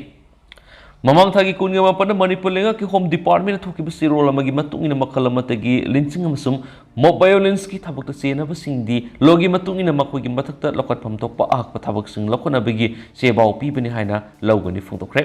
ꯃꯃꯥꯡ ꯊꯥꯒꯤ ꯀꯨꯟꯒ ꯃꯥꯄꯟꯗ ꯃꯅꯤꯄꯨꯔ ꯂꯩꯉꯥꯛꯀꯤ ꯍꯣꯝ ꯗꯤꯄꯥꯔꯠꯃꯦꯟꯅ ꯊꯣꯛꯈꯤꯕ ꯆꯦꯔꯣꯜ ꯑꯃꯒꯤ ꯃꯇꯨꯡ ꯏꯟꯅ ꯃꯈꯜ ꯑꯃꯠꯇꯒꯤ ꯂꯤꯟꯆꯤꯡ ꯑꯃꯁꯨꯡ ꯃꯣꯕ ꯚꯥꯏꯑꯣꯂꯦꯟꯁꯀꯤ ꯊꯕꯛꯇ ꯆꯦꯟꯅꯕꯁꯤꯡꯗꯤ ꯂꯣꯒꯤ ꯃꯇꯨꯡ ꯏꯟꯅ ꯃꯈꯣꯏꯒꯤ ꯃꯊꯛꯇ ꯂꯧꯈꯠꯐꯝ ꯊꯣꯛꯄ ꯑꯍꯛꯄ ꯊꯕꯛꯁꯤꯡ ꯂꯧꯈꯠꯅꯕꯒꯤ ꯆꯦꯕꯥꯎ ꯄꯤꯕꯅꯤ ꯍꯥꯏꯅ ꯂꯧꯒꯅꯤ ꯐꯣꯡꯗꯣꯛꯈ꯭ꯔꯦ꯫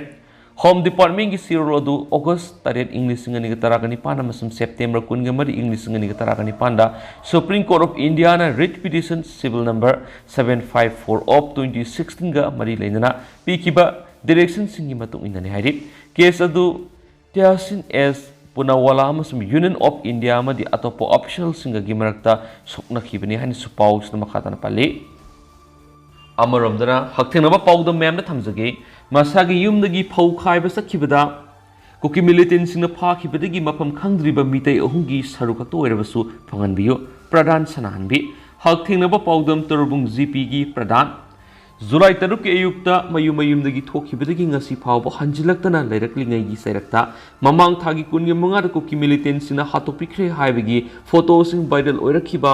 Home Department-ꯀꯤ ꯆꯦꯔꯣꯜ ꯑꯗꯨ August ꯇꯔꯦꯠ, ꯏꯪ ꯂꯤꯁꯤꯡ ꯑꯅꯤꯒ ꯇꯔꯥꯒ ꯅꯤꯄꯥꯟ ꯑꯃꯁꯨꯡ September ꯀꯨꯟꯒ ꯃꯔꯤ, ꯏꯪ ꯂꯤꯁꯤꯡ ꯑꯅꯤꯒ ꯇꯔꯥꯒ ꯅꯤꯄꯥꯟꯗ Supreme Court of India-ꯅ Writ Petition Civil Number seven five four of twenty sixteen-ꯒ ꯃꯔꯤ ꯂꯩꯅꯅ ꯄꯤꯈꯤꯕ direction-ꯁꯤꯡꯒꯤ ꯃꯇꯨꯡ ꯏꯟꯅꯅꯤ ꯍꯥꯏꯔꯤ꯫ Case ꯑꯗꯨ Tehsin S Poonawalla ꯑꯃꯁꯨꯡ Union of India ꯑꯃꯗꯤ ꯑꯇꯣꯞꯄ official-ꯁꯤꯡꯒꯒꯤ ꯃꯔꯛꯇ ꯁꯣꯛꯅꯈꯤꯕꯅꯤ ꯍꯥꯏꯅꯁꯨ ꯄꯥꯎꯁꯤꯗ ꯃꯈꯥ ꯇꯥꯅ ꯄꯜꯂꯤ꯫ ꯑꯃꯔꯣꯝꯗꯅ ꯍꯛꯊꯦꯡꯅꯕ ꯄꯥꯎꯗꯝ ꯃꯌꯥꯝꯗ ꯊꯝꯖꯒꯦ꯫ ꯃꯁꯥꯒꯤ ꯌꯨꯝꯗꯒꯤ ꯐꯧ ꯈꯥꯏꯕ ꯆꯠꯈꯤꯕꯗ ꯀꯨꯀꯤ militant-ꯁꯤꯡꯅ ꯐꯥꯈꯤꯕꯗꯒꯤ ꯃꯐꯝ ꯈꯪꯗ꯭ꯔꯤꯕ ꯃꯤꯇꯩ ꯑꯍꯨꯝꯒꯤ ꯁꯔꯨꯛ ꯈꯛꯇ ꯑꯣꯏꯔꯕꯁꯨ ꯐꯪꯍꯟꯕꯤꯌꯨ꯫ ꯄ꯭ꯔꯙꯥꯟ ꯁꯅꯥꯍꯟꯕꯤ꯫ ꯍꯛꯊꯦꯡꯅꯕ ꯄꯥꯎꯗꯝ, ꯇꯣꯔꯕꯨꯡ G P-ꯒꯤ ꯄ꯭ꯔꯙꯥꯟ꯫ ꯖꯨꯂꯥꯏ ꯇꯔꯨꯛꯀꯤ ꯑꯌꯨꯛꯇ ꯃꯌꯨꯝ ꯃꯌꯨꯝꯗꯒꯤ ꯊꯣꯛꯈꯤꯕꯗꯒꯤ ꯉꯁꯤ ꯐꯥꯎꯕ ꯍꯟꯖꯤꯜꯂꯛꯇꯅ ꯂꯩꯔꯛꯂꯤꯉꯩꯒꯤ ꯆꯩꯔꯛꯇ ꯃꯃꯥꯡ ꯊꯥꯒꯤ ꯀꯨꯟꯒ ꯃꯉꯥꯗ ꯀꯨꯀꯤ militant-ꯁꯤꯡꯅ ꯍꯥꯠꯇꯣꯛꯄꯤꯈ꯭ꯔꯦ ꯍꯥꯏꯕꯒꯤ photo-ꯁꯤꯡ viral ꯑꯣꯏꯔꯛꯈꯤꯕ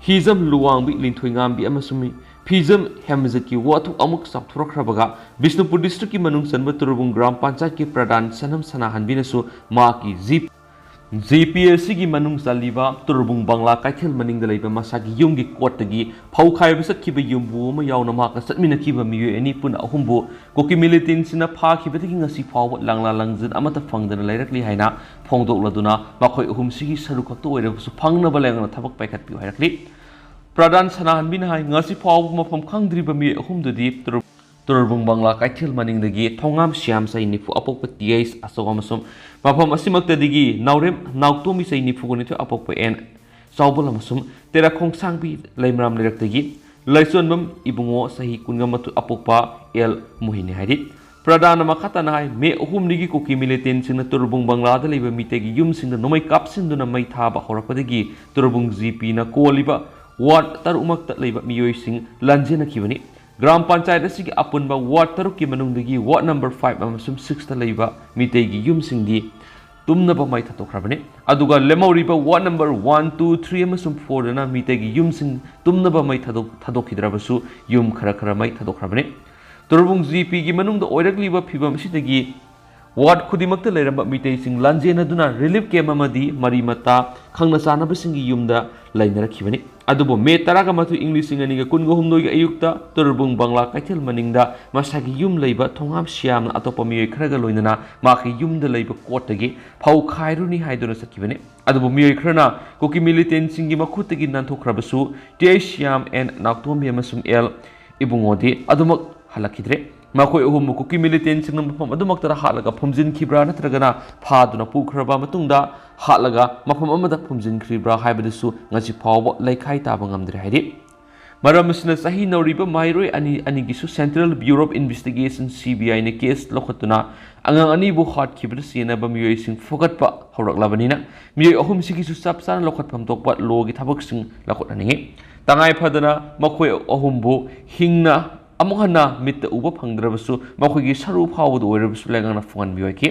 ꯍꯤꯖꯝ ꯂꯨꯋꯥꯡꯕꯤ ꯂꯤꯟꯊꯣꯏꯉꯥꯝꯕꯤ ꯑꯃꯁꯨꯡ ꯐꯤꯖꯝ ꯍꯦꯃꯖꯠꯀꯤ ꯋꯥꯊꯣꯛ ꯑꯃꯨꯛ ꯆꯥꯎꯊꯣꯔꯛꯈ꯭ꯔꯕꯒ ꯕꯤꯁꯅꯨꯄꯨꯔ district-ꯀꯤ ꯃꯅꯨꯡ ꯆꯟꯕ ꯇꯣꯔꯕꯨꯡ ꯒ꯭ꯔꯥꯝ ꯄꯟꯆꯥꯌꯠꯀꯤ ꯄ꯭ꯔꯙꯥꯟ ꯁꯅꯝ ꯁꯅꯥꯍꯟꯕꯤꯅꯁꯨ ꯃꯍꯥꯛꯀꯤ G G P S C-ꯒꯤ ꯃꯅꯨꯡ ꯆꯜꯂꯤꯕ ꯇꯣꯔꯕꯨꯡ ꯕꯪꯂꯥ ꯀꯩꯊꯦꯜ ꯃꯅꯤꯡꯗ ꯂꯩꯕ ꯃꯁꯥꯒꯤ ꯌꯨꯝꯒꯤ court-ꯇꯒꯤ ꯐꯧ ꯈꯥꯏꯕ ꯆꯠꯈꯤꯕ ꯌꯨꯝꯕꯨ ꯑꯃ ꯌꯥꯎꯅ ꯃꯍꯥꯛꯀ ꯆꯠꯃꯤꯟꯅꯈꯤꯕ ꯃꯤꯑꯣꯏ ꯑꯅꯤ ꯄꯨꯟꯅ ꯑꯍꯨꯝꯕꯨ ꯀꯨꯀꯤ militant-ꯁꯤꯡꯅ ꯐꯥꯈꯤꯕꯗꯒꯤ ꯉꯁꯤ ꯐꯥꯎꯕ ꯂꯪꯂꯥ ꯂꯪꯖꯤꯟ ꯑꯃꯠꯇ ꯐꯪꯗꯅ ꯂꯩꯔꯛꯂꯤ ꯍꯥꯏꯅ ꯐꯣꯡꯗꯣꯛꯂꯗꯨꯅ ꯃꯈꯣꯏ ꯑꯍꯨꯝꯁꯤꯒꯤ ꯁꯔꯨꯛ ꯈꯛꯇ ꯑꯣꯏꯔꯕꯁꯨ ꯐꯪꯅꯕ ꯂꯩꯉꯥꯛꯅ ꯊꯕꯛ ꯄꯥꯏꯈꯠꯄꯤꯌꯨ ꯍꯥꯏꯔꯛꯂꯤ꯫ ꯄ꯭ꯔꯙꯥꯟ ꯁꯅꯥꯍꯟꯕꯤꯅ ꯍꯥꯏ, ꯉꯁꯤ ꯐꯥꯎꯕ ꯃꯐꯝ ꯈꯪꯗ꯭ꯔꯤꯕ ꯃꯤꯑꯣꯏ ꯑꯍꯨꯝꯗꯨꯗꯤ ꯇꯣꯔ-, ꯇꯣꯔꯕꯨꯡ ꯕꯪꯂꯥ ꯀꯩꯊꯦꯜ ꯃꯅꯤꯡꯗꯒꯤ ꯊꯧꯉꯥꯝ ꯁ꯭ꯌꯥꯝ ꯆꯍꯤ ꯅꯤꯐꯨ ꯑꯄꯣꯛꯄ T H ꯑꯆꯧ ꯑꯃꯁꯨꯡ ꯃꯐꯝ ꯑꯁꯤꯃꯛꯇꯗꯒꯤ ꯅꯥꯎꯔꯦꯝ ꯅꯥꯎꯇꯣꯝꯕꯤ ꯆꯍꯤ ꯅꯤꯐꯨ ꯅꯤꯊꯣꯏ ꯑꯄꯣꯛꯄ N ꯆꯥꯎꯕꯜ ꯑꯃꯁꯨꯡ ꯇꯦꯔꯥꯈꯣꯡꯁꯥꯡꯕꯤ ꯂꯩꯃꯔꯥꯝ ꯂꯩꯔꯛꯇꯒꯤ ꯂꯥꯏꯆꯣꯟꯕꯝ ꯏꯕꯨꯡꯉꯣ ꯆꯍꯤ ꯀꯨꯟꯒ ꯃꯥꯊꯣꯏ ꯑꯄꯣꯛꯄ L ꯃꯣꯍꯤꯅꯤ ꯍꯥꯏꯔꯤ꯫ ꯄ꯭ꯔꯙꯥꯟꯅ ꯃꯈꯥ ꯇꯥꯅ ꯍꯥꯏ, ꯃꯦ ꯑꯍꯨꯝꯅꯤꯒꯤ ꯀꯨꯀꯤ militant-ꯁꯤꯡꯅ ꯇꯣꯔꯕꯨꯡ ꯕꯪꯂꯥꯗ ꯂꯩꯕ ꯃꯤꯇꯩꯒꯤ ꯌꯨꯝꯁꯤꯡꯗ ꯅꯣꯡꯃꯩ ꯀꯥꯞꯁꯤꯟꯗꯨꯅ ꯃꯩ ꯊꯥꯕ ꯍꯧꯔꯛꯄꯗꯒꯤ ꯇꯣꯔꯕꯨꯡ G P-ꯅ ꯀꯣꯜꯂꯤꯕ ward ꯇꯔꯨꯛꯃꯛꯇ ꯂꯩꯕ ꯃꯤꯑꯣꯏꯁꯤꯡ ꯂꯥꯟꯖꯦꯟꯅꯈꯤꯕꯅꯤ꯫ ꯒ꯭ꯔꯥꯝ ꯄꯟꯆꯥꯌꯠ ꯑꯁꯤꯒꯤ ꯑꯄꯨꯟꯕ ward ꯇꯔꯨꯛꯀꯤ ꯃꯅꯨꯡꯗꯒꯤ ward number five ꯑꯃꯁꯨꯡ six-ꯇ ꯂꯩꯕ ꯃꯤꯇꯩꯒꯤ ꯌꯨꯝꯁꯤꯡꯗꯤ ꯇꯨꯝꯅꯕ ꯃꯩ ꯊꯥꯗꯣꯛꯈ꯭ꯔꯕꯅꯤ꯫ ꯑꯗꯨꯒ ꯂꯦꯝꯍꯧꯔꯤꯕ ward number one, two, three ꯑꯃꯁꯨꯡ four-ꯗꯅ ꯃꯤꯇꯩꯒꯤ ꯌꯨꯝꯁꯤꯡ ꯇꯨꯝꯅꯕ ꯃꯩ ꯊꯥꯗꯣꯛ-, ꯊꯥꯗꯣꯛꯈꯤꯗ꯭ꯔꯕꯁꯨ ꯌꯨꯝ ꯈꯔ ꯈꯔ ꯃꯩ ꯊꯥꯗꯣꯛꯈ꯭ꯔꯕꯅꯤ꯫ ꯇꯣꯔꯕꯨꯡ G P-ꯒꯤ ꯃꯅꯨꯡꯗ ꯑꯣꯏꯔꯛꯂꯤꯕ ꯐꯤꯕꯝ ꯑꯁꯤꯗꯒꯤ ward ꯈꯨꯗꯤꯡꯃꯛꯇ ꯂꯩꯔꯝꯕ ꯃꯤꯇꯩꯁꯤꯡ ꯂꯥꯟꯖꯦꯟꯅꯗꯨꯅ relief camp ꯑꯃꯗꯤ ꯃꯔꯤ ꯃꯇꯥ ꯈꯪꯅ ꯆꯥꯟꯅꯕꯁꯤꯡꯒꯤ ꯌꯨꯝꯗ ꯂꯩꯅꯔꯛꯈꯤꯕꯅꯤ꯫ ꯑꯗꯨꯕꯨ ꯃꯦ ꯇꯔꯥꯃꯥꯊꯣꯏ, ꯏꯪ ꯂꯤꯁꯤꯡ ꯑꯅꯤꯒ ꯀꯨꯟꯍꯨꯝꯗꯣꯏꯒꯤ ꯑꯌꯨꯛꯇ ꯇꯨꯔꯕꯨꯡ ꯕꯪꯂꯥ ꯀꯩꯊꯦꯜ ꯃꯅꯤꯡꯗ ꯃꯁꯥꯒꯤ ꯌꯨꯝ ꯂꯩꯕ ꯊꯣꯉꯥꯝ ꯁꯤꯌꯥꯝꯅ ꯑꯇꯣꯞꯄ ꯃꯤꯑꯣꯏ ꯈꯔꯒ ꯂꯣꯏꯅꯅ ꯃꯍꯥꯛꯀꯤ ꯌꯨꯝꯗ ꯂꯩꯕ ꯀꯣꯠꯇꯒꯤ ꯐꯧ ꯈꯥꯏꯔꯨꯅꯤ ꯍꯥꯏꯗꯨꯅ ꯆꯠꯈꯤꯕꯅꯤ꯫ ꯑꯗꯨꯕꯨ ꯃꯤꯑꯣꯏ ꯈꯔꯅ ꯀꯨꯀꯤ ꯃꯤꯂꯤꯇꯦꯟꯁꯤꯡꯒꯤ ꯃꯈꯨꯠꯇꯒꯤ ꯅꯥꯟꯊꯣꯛꯈ꯭ꯔꯕꯁꯨ, ꯇꯤ ꯑꯩꯆ ꯁꯤꯌꯥꯝ ꯑꯦꯟ ꯅꯥꯎꯇꯣꯝꯕꯤ ꯑꯃꯁꯨꯡ ꯑꯦꯜ ꯏꯕꯨꯡꯉꯣꯗꯤ ꯑꯗꯨꯃꯛ ꯍꯜꯂꯛꯈꯤꯗ꯭ꯔꯦ꯫ ꯃꯈꯣꯏ ꯑꯍꯨꯝꯕꯨ ꯀꯨꯀꯤ ꯃꯤꯂꯤꯇꯦꯟꯁꯤꯡꯅ ꯃꯐꯝ ꯑꯗꯨꯃꯛꯇꯗ ꯍꯥꯠꯂꯒ ꯐꯨꯝꯖꯤꯟꯈꯤꯕ꯭ꯔꯥ, ꯅꯠꯇ꯭ꯔꯒꯅ ꯐꯥꯗꯨꯅ ꯄꯨꯈ꯭ꯔꯕ ꯃꯇꯨꯡꯗ ꯍꯥꯠꯂꯒ ꯃꯐꯝ ꯑꯃꯗ ꯐꯨꯝꯖꯤꯟꯈ꯭ꯔꯤꯕ꯭ꯔꯥ ꯍꯥꯏꯕꯗꯨꯁꯨ ꯉꯁꯤ ꯐꯥꯎꯕ ꯂꯩꯈꯥꯏ ꯇꯥꯕ ꯉꯝꯗ꯭ꯔꯦ ꯍꯥꯏꯔꯤ꯫ ꯃꯔꯝ ꯑꯁꯤꯅ ꯆꯍꯤ ꯅꯧꯔꯤꯕ ꯃꯍꯩꯔꯣꯏ ꯑꯅꯤ, ꯑꯅꯤꯒꯤꯁꯨ Central Bureau of Investigation, C B I ꯅ case ꯂꯧꯈꯠꯇꯨꯅ ꯑꯉꯥꯡ ꯑꯅꯤꯕꯨ ꯍꯥꯠꯈꯤꯕꯗ ꯆꯦꯟꯅꯕ ꯃꯤꯑꯣꯏꯁꯤꯡ ꯐꯨꯒꯠꯄ ꯍꯧꯔꯛꯂꯕꯅꯤꯅ, ꯃꯤꯑꯣꯏ ꯑꯍꯨꯝꯁꯤꯒꯤꯁꯨ ꯆꯞ ꯆꯥꯅ ꯂꯧꯈꯠꯐꯝ ꯊꯣꯛꯄ ꯂꯣꯒꯤ ꯊꯕꯛꯁꯤꯡ ꯂꯧꯈꯠꯍꯟꯅꯤꯡꯉꯤ꯫ ꯇꯉꯥꯏ ꯐꯗꯅ ꯃꯈꯣꯏ ꯑꯍꯨꯝꯕꯨ ꯍꯤꯡꯅ ꯑꯃꯨꯛ ꯍꯟꯅ ꯃꯤꯠꯇ ꯎꯕ ꯐꯪꯗ꯭ꯔꯕꯁꯨ, ꯃꯈꯣꯏꯒꯤ ꯁꯔꯨ ꯐꯥꯎꯕꯗ ꯑꯣꯏꯔꯕꯁꯨ ꯂꯩꯉꯥꯛꯅ ꯐꯪꯍꯟꯕꯤꯌꯨ ꯍꯥꯏꯈꯤ꯫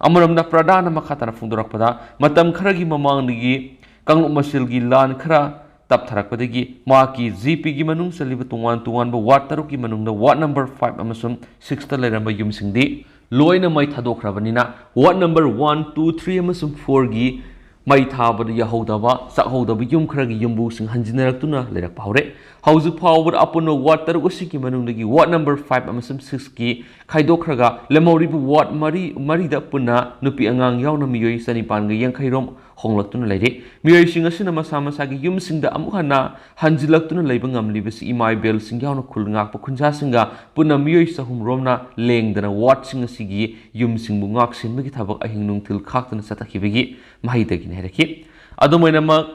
ꯑꯃꯔꯣꯝꯗ, ꯄ꯭ꯔꯙꯥꯟꯅ ꯃꯈꯥ ꯇꯥꯅ ꯐꯣꯡꯗꯣꯔꯛꯄꯗ, ꯃꯇꯝ ꯈꯔꯒꯤ ꯃꯃꯥꯡꯗꯒꯤ ꯀꯥꯡꯂꯨꯞ ꯃꯁꯦꯜꯒꯤ ꯂꯥꯟ ꯈꯔ ꯇꯞꯊꯔꯛꯄꯗꯒꯤ ꯃꯍꯥꯛꯀꯤ ꯖꯤ ꯄꯤꯒꯤ ꯃꯅꯨꯡ ꯆꯜꯂꯤꯕ ꯇꯣꯉꯥꯟ ꯇꯣꯉꯥꯟꯕ ward ꯇꯔꯨꯛꯀꯤ ꯃꯅꯨꯡꯗ ward number five ꯑꯃꯁꯨꯡ sixꯇ ꯂꯩꯔꯝꯕ ꯌꯨꯝꯁꯤꯡꯗꯤ ꯂꯣꯏꯅ ꯃꯩ ꯊꯥꯗꯣꯛꯈ꯭ꯔꯕꯅꯤꯅ, ward number one, two, three ꯑꯃꯁꯨꯡ fourꯒꯤ ꯃꯩ ꯊꯥꯕꯗ ꯌꯥꯍꯧꯗꯕ, ꯆꯥꯛꯍꯧꯗꯕ ꯌꯨꯝ ꯈꯔꯒꯤ ꯌꯨꯝꯕꯨꯁꯤꯡ ꯍꯟꯖꯤꯟꯅꯔꯛꯇꯨꯅ ꯂꯩꯔꯛꯄ ꯍꯧꯔꯦ꯫ ꯍꯧꯖꯤꯛ ꯐꯥꯎꯕꯗ ꯑꯄꯨꯟꯕ ward ꯇꯔꯨꯛ ꯑꯁꯤꯒꯤ ꯃꯅꯨꯡꯗꯒꯤ ward number five ꯑꯃꯁꯨꯡ sixꯀꯤ ꯈꯥꯏꯗꯣꯛꯈ꯭ꯔꯒ ꯂꯦꯝꯍꯧꯔꯤꯕ ward ꯃꯔꯤ, ꯃꯔꯤꯗ ꯄꯨꯟꯅ ꯅꯨꯄꯤ ꯑꯉꯥꯡ ꯌꯥꯎꯅ ꯃꯤꯑꯣꯏ ꯆꯅꯤꯄꯥꯟꯒ ꯌꯥꯡꯈꯩ ꯔꯣꯝ ꯍꯣꯡꯂꯛꯇꯨꯅ ꯂꯩꯔꯤ꯫ ꯃꯤꯑꯣꯏꯁꯤꯡ ꯑꯁꯤꯅ ꯃꯁꯥ ꯃꯁꯥꯒꯤ ꯌꯨꯝꯁꯤꯡꯗ ꯑꯃꯨꯛ ꯍꯟꯅ ꯍꯟꯖꯤꯜꯂꯛꯇꯨꯅ ꯂꯩꯕ ꯉꯝꯂꯤꯕꯁꯤ ꯏꯃꯥ ꯏꯕꯦꯜꯁꯤꯡ ꯌꯥꯎꯅ ꯈꯨꯜ ꯉꯥꯛꯄ ꯈꯨꯟꯖꯥꯁꯤꯡꯒ ꯄꯨꯟꯅ ꯃꯤꯑꯣꯏ ꯆꯍꯨꯝ ꯔꯣꯝꯅ ꯂꯦꯡꯗꯅ ward ꯁꯤꯡ ꯑꯁꯤꯒꯤ ꯌꯨꯝꯁꯤꯡꯕꯨ ꯉꯥꯛ ꯁꯦꯟꯕꯒꯤ ꯊꯕꯛ ꯑꯍꯤꯡ ꯅꯨꯡꯊꯤꯜ ꯈꯥꯛꯇꯅ ꯆꯠꯊꯈꯤꯕꯒꯤ ꯃꯍꯩꯗꯒꯤꯅꯤ ꯍꯥꯏꯔꯛꯈꯤ꯫ ꯑꯗꯨꯝ ꯑꯣꯏꯅꯃꯛ,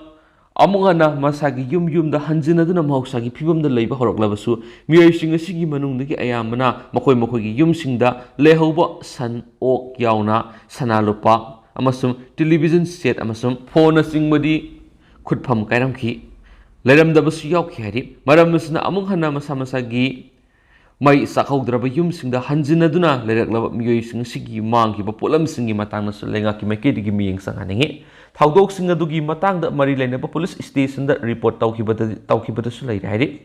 ꯑꯃꯨꯛ ꯍꯟꯅ ꯃꯁꯥꯒꯤ ꯌꯨꯝ ꯌꯨꯝꯗ ꯍꯟꯖꯤꯟꯅꯗꯨꯅ ꯃꯍꯧꯁꯥꯒꯤ ꯐꯤꯕꯝꯗ ꯂꯩꯕ ꯍꯧꯔꯛꯂꯕꯁꯨ, ꯃꯤꯑꯣꯏꯁꯤꯡ ꯑꯁꯤꯒꯤ ꯃꯅꯨꯡꯗꯒꯤ ꯑꯌꯥꯝꯕꯅ ꯃꯈꯣꯏ ꯃꯈꯣꯏꯒꯤ ꯌꯨꯝꯁꯤꯡꯗ ꯂꯩꯍꯧꯕ ꯁꯟ, ꯑꯣꯛ ꯌꯥꯎꯅ ꯁꯅꯥ ꯂꯨꯄꯥ ꯑꯃꯁꯨꯡ television set ꯑꯃꯁꯨꯡ ꯐꯣꯟꯅꯆꯤꯡꯕꯗꯤ ꯈꯨꯠꯐꯝ ꯀꯥꯏꯔꯝꯈꯤ꯫ ꯂꯩꯔꯝꯗꯕꯁꯨ ꯌꯥꯎꯈꯤ ꯍꯥꯏꯔꯤ꯫ ꯃꯔꯝ ꯑꯁꯤꯅ, ꯑꯃꯨꯛ ꯍꯟꯅ ꯃꯁꯥ ꯃꯁꯥꯒꯤ ꯃꯩ ꯆꯥꯛꯍꯧꯗ꯭ꯔꯕ ꯌꯨꯝꯁꯤꯡꯗ ꯍꯟꯖꯤꯟꯅꯗꯨꯅ ꯂꯩꯔꯛꯂꯕ ꯃꯤꯑꯣꯏꯁꯤꯡ ꯑꯁꯤꯒꯤ ꯃꯥꯡꯈꯤꯕ ꯄꯣꯠꯂꯝꯁꯤꯡꯒꯤ ꯃꯇꯥꯡꯗꯁꯨ ꯂꯩꯉꯥꯛꯀꯤ ꯃꯥꯏꯀꯩꯗꯒꯤ ꯃꯤꯠꯌꯦꯡ ꯆꯪꯍꯟꯅꯤꯡꯏ꯫ ꯊꯧꯗꯣꯛꯁꯤꯡ ꯑꯗꯨꯒꯤ ꯃꯇꯥꯡꯗ ꯃꯔꯤ ꯂꯩꯅꯕ police station ꯗ report ꯇꯧꯈꯤꯕꯗ, ꯇꯧꯈꯤꯕꯗꯁꯨ ꯂꯩꯔꯦ ꯍꯥꯏꯔꯤ꯫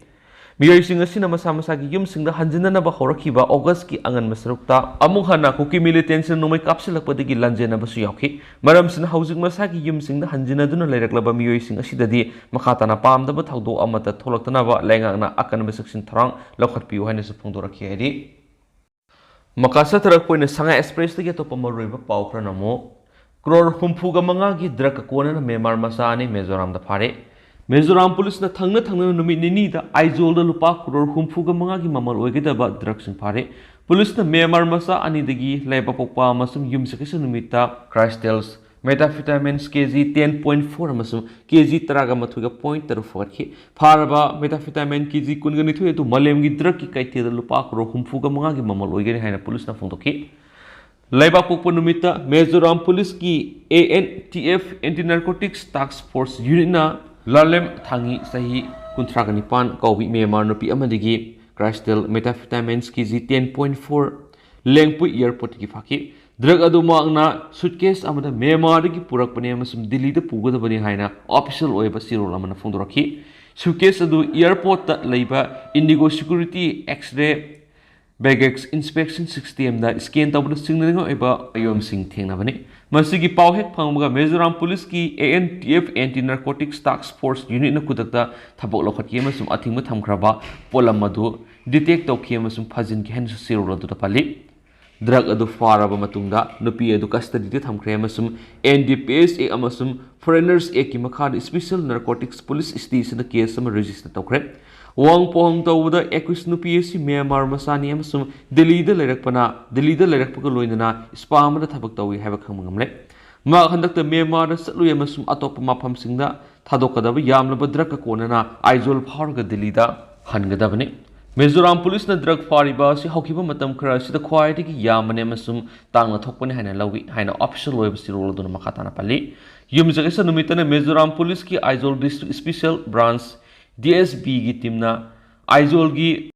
ꯃꯤꯑꯣꯏꯁꯤꯡ ꯑꯁꯤꯅ ꯃꯁꯥ ꯃꯁꯥꯒꯤ ꯌꯨꯝꯁꯤꯡꯗ ꯍꯟꯖꯤꯟꯅꯅꯕ ꯍꯧꯔꯛꯈꯤꯕ ꯑꯣꯒꯁꯀꯤ ꯑꯉꯟꯕ ꯁꯔꯨꯛꯇ, ꯑꯃꯨꯛ ꯍꯟꯅ ꯀꯨꯀꯤ ꯃꯤꯂꯤꯇꯦꯟꯁꯤꯅ ꯅꯣꯡꯃꯩ ꯀꯥꯞꯁꯤꯜꯂꯛꯄꯗꯒꯤ ꯂꯥꯟꯖꯦꯟꯅꯕꯁꯨ ꯌꯥꯎꯈꯤ꯫ ꯃꯔꯝꯁꯤꯅ ꯍꯧꯖꯤꯛ ꯃꯁꯥꯒꯤ ꯌꯨꯝꯁꯤꯡꯗ ꯍꯟꯖꯤꯟꯅꯗꯨꯅ ꯂꯩꯔꯛꯂꯕ ꯃꯤꯑꯣꯏꯁꯤꯡ ꯑꯁꯤꯗꯗꯤ ꯃꯈꯥ ꯇꯥꯅ ꯄꯥꯝꯗꯕ ꯊꯧꯗꯣꯛ ꯑꯃꯠꯇ ꯊꯣꯛꯂꯛꯇꯅꯕ ꯂꯩꯉꯥꯛꯅ ꯑꯀꯟꯕ ꯆꯦꯛꯁꯤꯟ ꯊꯧꯔꯥꯡ ꯂꯧꯈꯠꯄꯤꯌꯨ ꯍꯥꯏꯅꯁꯨ ꯐꯣꯡꯗꯣꯔꯛꯈꯤ ꯍꯥꯏꯔꯤ꯫ ꯃꯈꯥ ꯆꯠꯊꯔꯛꯄ ꯑꯣꯏꯅ ꯁꯉꯥꯏ ꯑꯦꯛꯁꯄ꯭ꯔꯦꯁꯇꯒꯤ ꯑꯇꯣꯞꯄ ꯃꯔꯨꯑꯣꯏꯕ ꯄꯥꯎ ꯈꯔꯅ ꯑꯃꯨꯛ, ꯀ꯭ꯔꯣꯔ ꯍꯨꯝꯐꯨꯒ ꯃꯉꯥꯒꯤ ꯗ꯭ꯔꯒꯀ ꯀꯣꯟꯅꯅ ꯃ꯭ꯌꯥꯟꯃꯥꯔ ꯃꯆꯥ ꯑꯅꯤ ꯃꯤꯖꯣꯔꯥꯝꯗ ꯐꯥꯔꯦ꯫ ꯃꯤꯖꯣꯔꯥꯝ ꯄꯨꯂꯤꯁꯅ ꯊꯪꯅ ꯊꯪꯅꯅ ꯅꯨꯃꯤꯠ ꯅꯤꯅꯤꯗ ꯑꯥꯏꯖꯣꯜꯗ ꯂꯨꯄꯥ ꯀ꯭ꯔꯣꯔ ꯍꯨꯝꯐꯨꯒ ꯃꯉꯥꯒꯤ ꯃꯃꯜ ꯑꯣꯏꯒꯗꯕ ꯗ꯭ꯔꯒꯁꯤꯡ ꯐꯥꯔꯦ꯫ ꯄꯨꯂꯤꯁꯅ ꯃ꯭ꯌꯥꯟꯃꯥꯔ ꯃꯆꯥ ꯑꯅꯤꯗꯒꯤ ꯂꯩꯕꯥꯛꯄꯣꯛꯄ ꯑꯃꯁꯨꯡ ꯌꯨꯝꯁꯀꯩꯁ ꯅꯨꯃꯤꯠꯇ ꯀ꯭ꯔꯥꯏꯁꯇꯦꯜꯁ methamphetamines K G ten point four ꯑꯃꯁꯨꯡ ꯀꯦ ꯖꯤ ꯇꯔꯥꯒ ꯃꯥꯊꯣꯏꯒ ꯄꯣꯏꯟ ꯇꯔꯨꯛ ꯐꯥꯒꯠꯈꯤ꯫ ꯐꯥꯔꯕ ꯃꯦꯊꯥꯝꯐꯦꯇꯥꯃꯤꯟ ꯀꯦ ꯖꯤ ꯀꯨꯟꯒ ꯅꯤꯊꯣꯏ ꯑꯗꯨ ꯃꯥꯂꯦꯝꯒꯤ ꯗ꯭ꯔꯒꯀꯤ ꯀꯩꯊꯦꯜꯗ ꯂꯨꯄꯥ ꯀ꯭ꯔꯣꯔ ꯍꯨꯝꯐꯨꯒ ꯃꯉꯥꯒꯤ ꯃꯃꯜ ꯑꯣꯏꯒꯅꯤ ꯍꯥꯏꯅ ꯄꯨꯂꯤꯁꯅ ꯐꯣꯡꯗꯣꯛꯈꯤ꯫ ꯂꯩꯕꯥꯛꯄꯣꯛꯄ ꯅꯨꯃꯤꯠꯇ ꯃꯤꯖꯣꯔꯥꯝ ꯄꯨꯂꯤꯁꯀꯤ A N T F anti narcotics ꯇꯥꯛꯁ ꯐꯣꯔꯁ ꯌꯨꯅꯤꯠꯅ ꯂꯥꯂꯦꯝ ꯊꯥꯡꯉꯤ ꯆꯍꯤ ꯀꯨꯟꯊ꯭ꯔꯥꯒ ꯅꯤꯄꯥꯟ ꯀꯧꯕꯤ ꯃ꯭ꯌꯥꯟꯃꯥꯔ ꯅꯨꯄꯤ ꯑꯃꯗꯒꯤ crystal methamphetamines K G ten point four ꯂꯦꯡꯄꯨꯏ ꯑꯦꯌꯔꯄꯣꯔꯠꯇꯒꯤ ꯐꯥꯈꯤ꯫ ꯗ꯭ꯔꯒ ꯑꯗꯨ ꯃꯍꯥꯛꯅ ꯁꯨꯠꯀꯦꯁ ꯑꯃꯗ ꯃ꯭ꯌꯥꯟꯃꯥꯔꯗꯒꯤ ꯄꯨꯔꯛꯄꯅꯤ ꯑꯃꯁꯨꯡ ꯗꯤꯜꯂꯤꯗ ꯄꯨꯒꯗꯕꯅꯤ ꯍꯥꯏꯅ ꯑꯣꯐꯤꯁꯤꯌꯦꯜ ꯑꯣꯏꯕ ꯆꯦꯔꯣꯜ ꯑꯃꯅ ꯐꯣꯡꯗꯣꯔꯛꯈꯤ꯫ ꯁꯨꯠꯀꯦꯁ ꯑꯗꯨ ꯑꯦꯌꯔꯄꯣꯔꯠꯇ ꯂꯩꯕ IndiGo security X-ray baggage inspection ꯁꯤꯁꯇꯦꯝꯗ ꯁ꯭ꯀꯦꯟ ꯇꯧꯕꯗ ꯆꯤꯡꯅꯅꯤꯡꯉꯥꯏ ꯑꯣꯏꯕ ꯃꯌꯣꯝꯁꯤꯡ ꯊꯦꯡꯅꯕꯅꯤ꯫ ꯃꯁꯤꯒꯤ ꯄꯥꯎ ꯍꯦꯛ ꯐꯪꯕꯒ ꯃꯤꯖꯣꯔꯥꯝ ꯄꯨꯂꯤꯁꯀꯤ A N T F anti narcotics ꯇꯥꯛꯁ ꯐꯣꯔꯁ ꯌꯨꯅꯤꯠꯅ ꯈꯨꯗꯛꯇ ꯊꯕꯛ ꯂꯧꯈꯠꯈꯤ ꯑꯃꯁꯨꯡ ꯑꯊꯤꯡꯕ ꯊꯝꯈ꯭ꯔꯕ ꯄꯣꯠꯂꯝ ꯑꯗꯨ ꯗꯤꯇꯦꯛ ꯇꯧꯈꯤ ꯑꯃꯁꯨꯡ ꯐꯥꯖꯤꯟꯈꯤ ꯍꯥꯏꯅꯁꯨ ꯆꯦꯔꯣꯜ ꯑꯗꯨꯗ ꯄꯜꯂꯤ꯫ ꯗ꯭ꯔꯒ ꯑꯗꯨ ꯐꯥꯔꯕ ꯃꯇꯨꯡꯗ ꯅꯨꯄꯤ ꯑꯗꯨ ꯀꯁꯇꯗꯤꯗ ꯊꯝꯈ꯭ꯔꯦ ꯑꯃꯁꯨꯡ ꯑꯦꯟ ꯗꯤ ꯄꯤ ꯑꯦꯁ ꯑꯦꯛ ꯑꯃꯁꯨꯡ ꯐꯣꯔꯦꯅꯔꯁ ꯑꯦꯛꯀꯤ ꯃꯈꯥꯗ ꯁ꯭ꯄꯦꯁꯦꯜ ꯅꯥꯔꯀꯣꯇꯤꯛꯁ ꯄꯨꯂꯤꯁ ꯁ꯭ꯇꯦꯁꯟꯗ ꯀꯦꯁ ꯑꯃ ꯔꯦꯖꯤꯁꯇꯔ ꯇꯧꯈ꯭ꯔꯦ꯫ ꯋꯥꯍꯪ ꯄꯥꯎꯍꯪ ꯇꯧꯕꯗ ꯑꯦꯀ꯭ꯌꯨꯁ ꯅꯨꯄꯤ ꯑꯁꯤ ꯃ꯭ꯌꯥꯟꯃꯥꯔ ꯃꯆꯥꯅꯤ ꯑꯃꯁꯨꯡ ꯗꯤꯜꯂꯤꯗ ꯂꯩꯔꯛꯄꯅ, ꯗꯤꯜꯂꯤꯗ ꯂꯩꯔꯛꯄꯒ ꯂꯣꯏꯅꯅ ꯁ꯭ꯄꯥ ꯑꯃꯗ ꯊꯕꯛ ꯇꯧꯏ ꯍꯥꯏꯕ ꯈꯪꯕ ꯉꯝꯂꯦ꯫ ꯃꯍꯥꯛ ꯍꯟꯗꯛꯇ ꯃ꯭ꯌꯥꯟꯃꯥꯔꯗ ꯆꯠꯂꯨꯏ ꯑꯃꯁꯨꯡ ꯑꯇꯣꯞꯄ ꯃꯐꯝꯁꯤꯡꯗ ꯊꯥꯗꯣꯛꯀꯗꯕ ꯌꯥꯝꯂꯕ ꯗ꯭ꯔꯒꯀ ꯀꯣꯟꯅꯅ ꯑꯥꯏꯖꯣꯜ ꯐꯥꯎꯔꯒ ꯗꯤꯜꯂꯤꯗ ꯍꯟꯒꯗꯕꯅꯤ꯫ ꯃꯤꯖꯣꯔꯥꯝ ꯄꯨꯂꯤꯁꯅ ꯗ꯭ꯔꯒ ꯐꯥꯔꯤꯕ ꯑꯁꯤ ꯍꯧꯈꯤꯕ ꯃꯇꯝ ꯈꯔ ꯑꯁꯤꯗ ꯈ꯭ꯋꯥꯏꯗꯒꯤ ꯌꯥꯝꯕꯅꯤ ꯑꯃꯁꯨꯡ ꯇꯥꯡꯅ ꯊꯣꯛꯄꯅꯤ ꯍꯥꯏꯅ ꯂꯧꯏ ꯍꯥꯏꯅ ꯑꯣꯐꯤꯁꯤꯌꯦꯜ ꯑꯣꯏꯕ ꯆꯦꯔꯣꯜ ꯑꯗꯨꯅ ꯃꯈꯥ ꯇꯥꯅ ꯄꯜꯂꯤ꯫ ꯌꯨꯝꯁꯀꯩꯁ ꯅꯨꯃꯤꯠꯇꯅ ꯃꯤꯖꯣꯔꯥꯝ ꯄꯨꯂꯤꯁꯀꯤ Aizawl district special branch, D S ꯕꯤꯒꯤ ꯇꯤꯝꯅ ꯑꯥꯏꯖꯣꯜꯒꯤ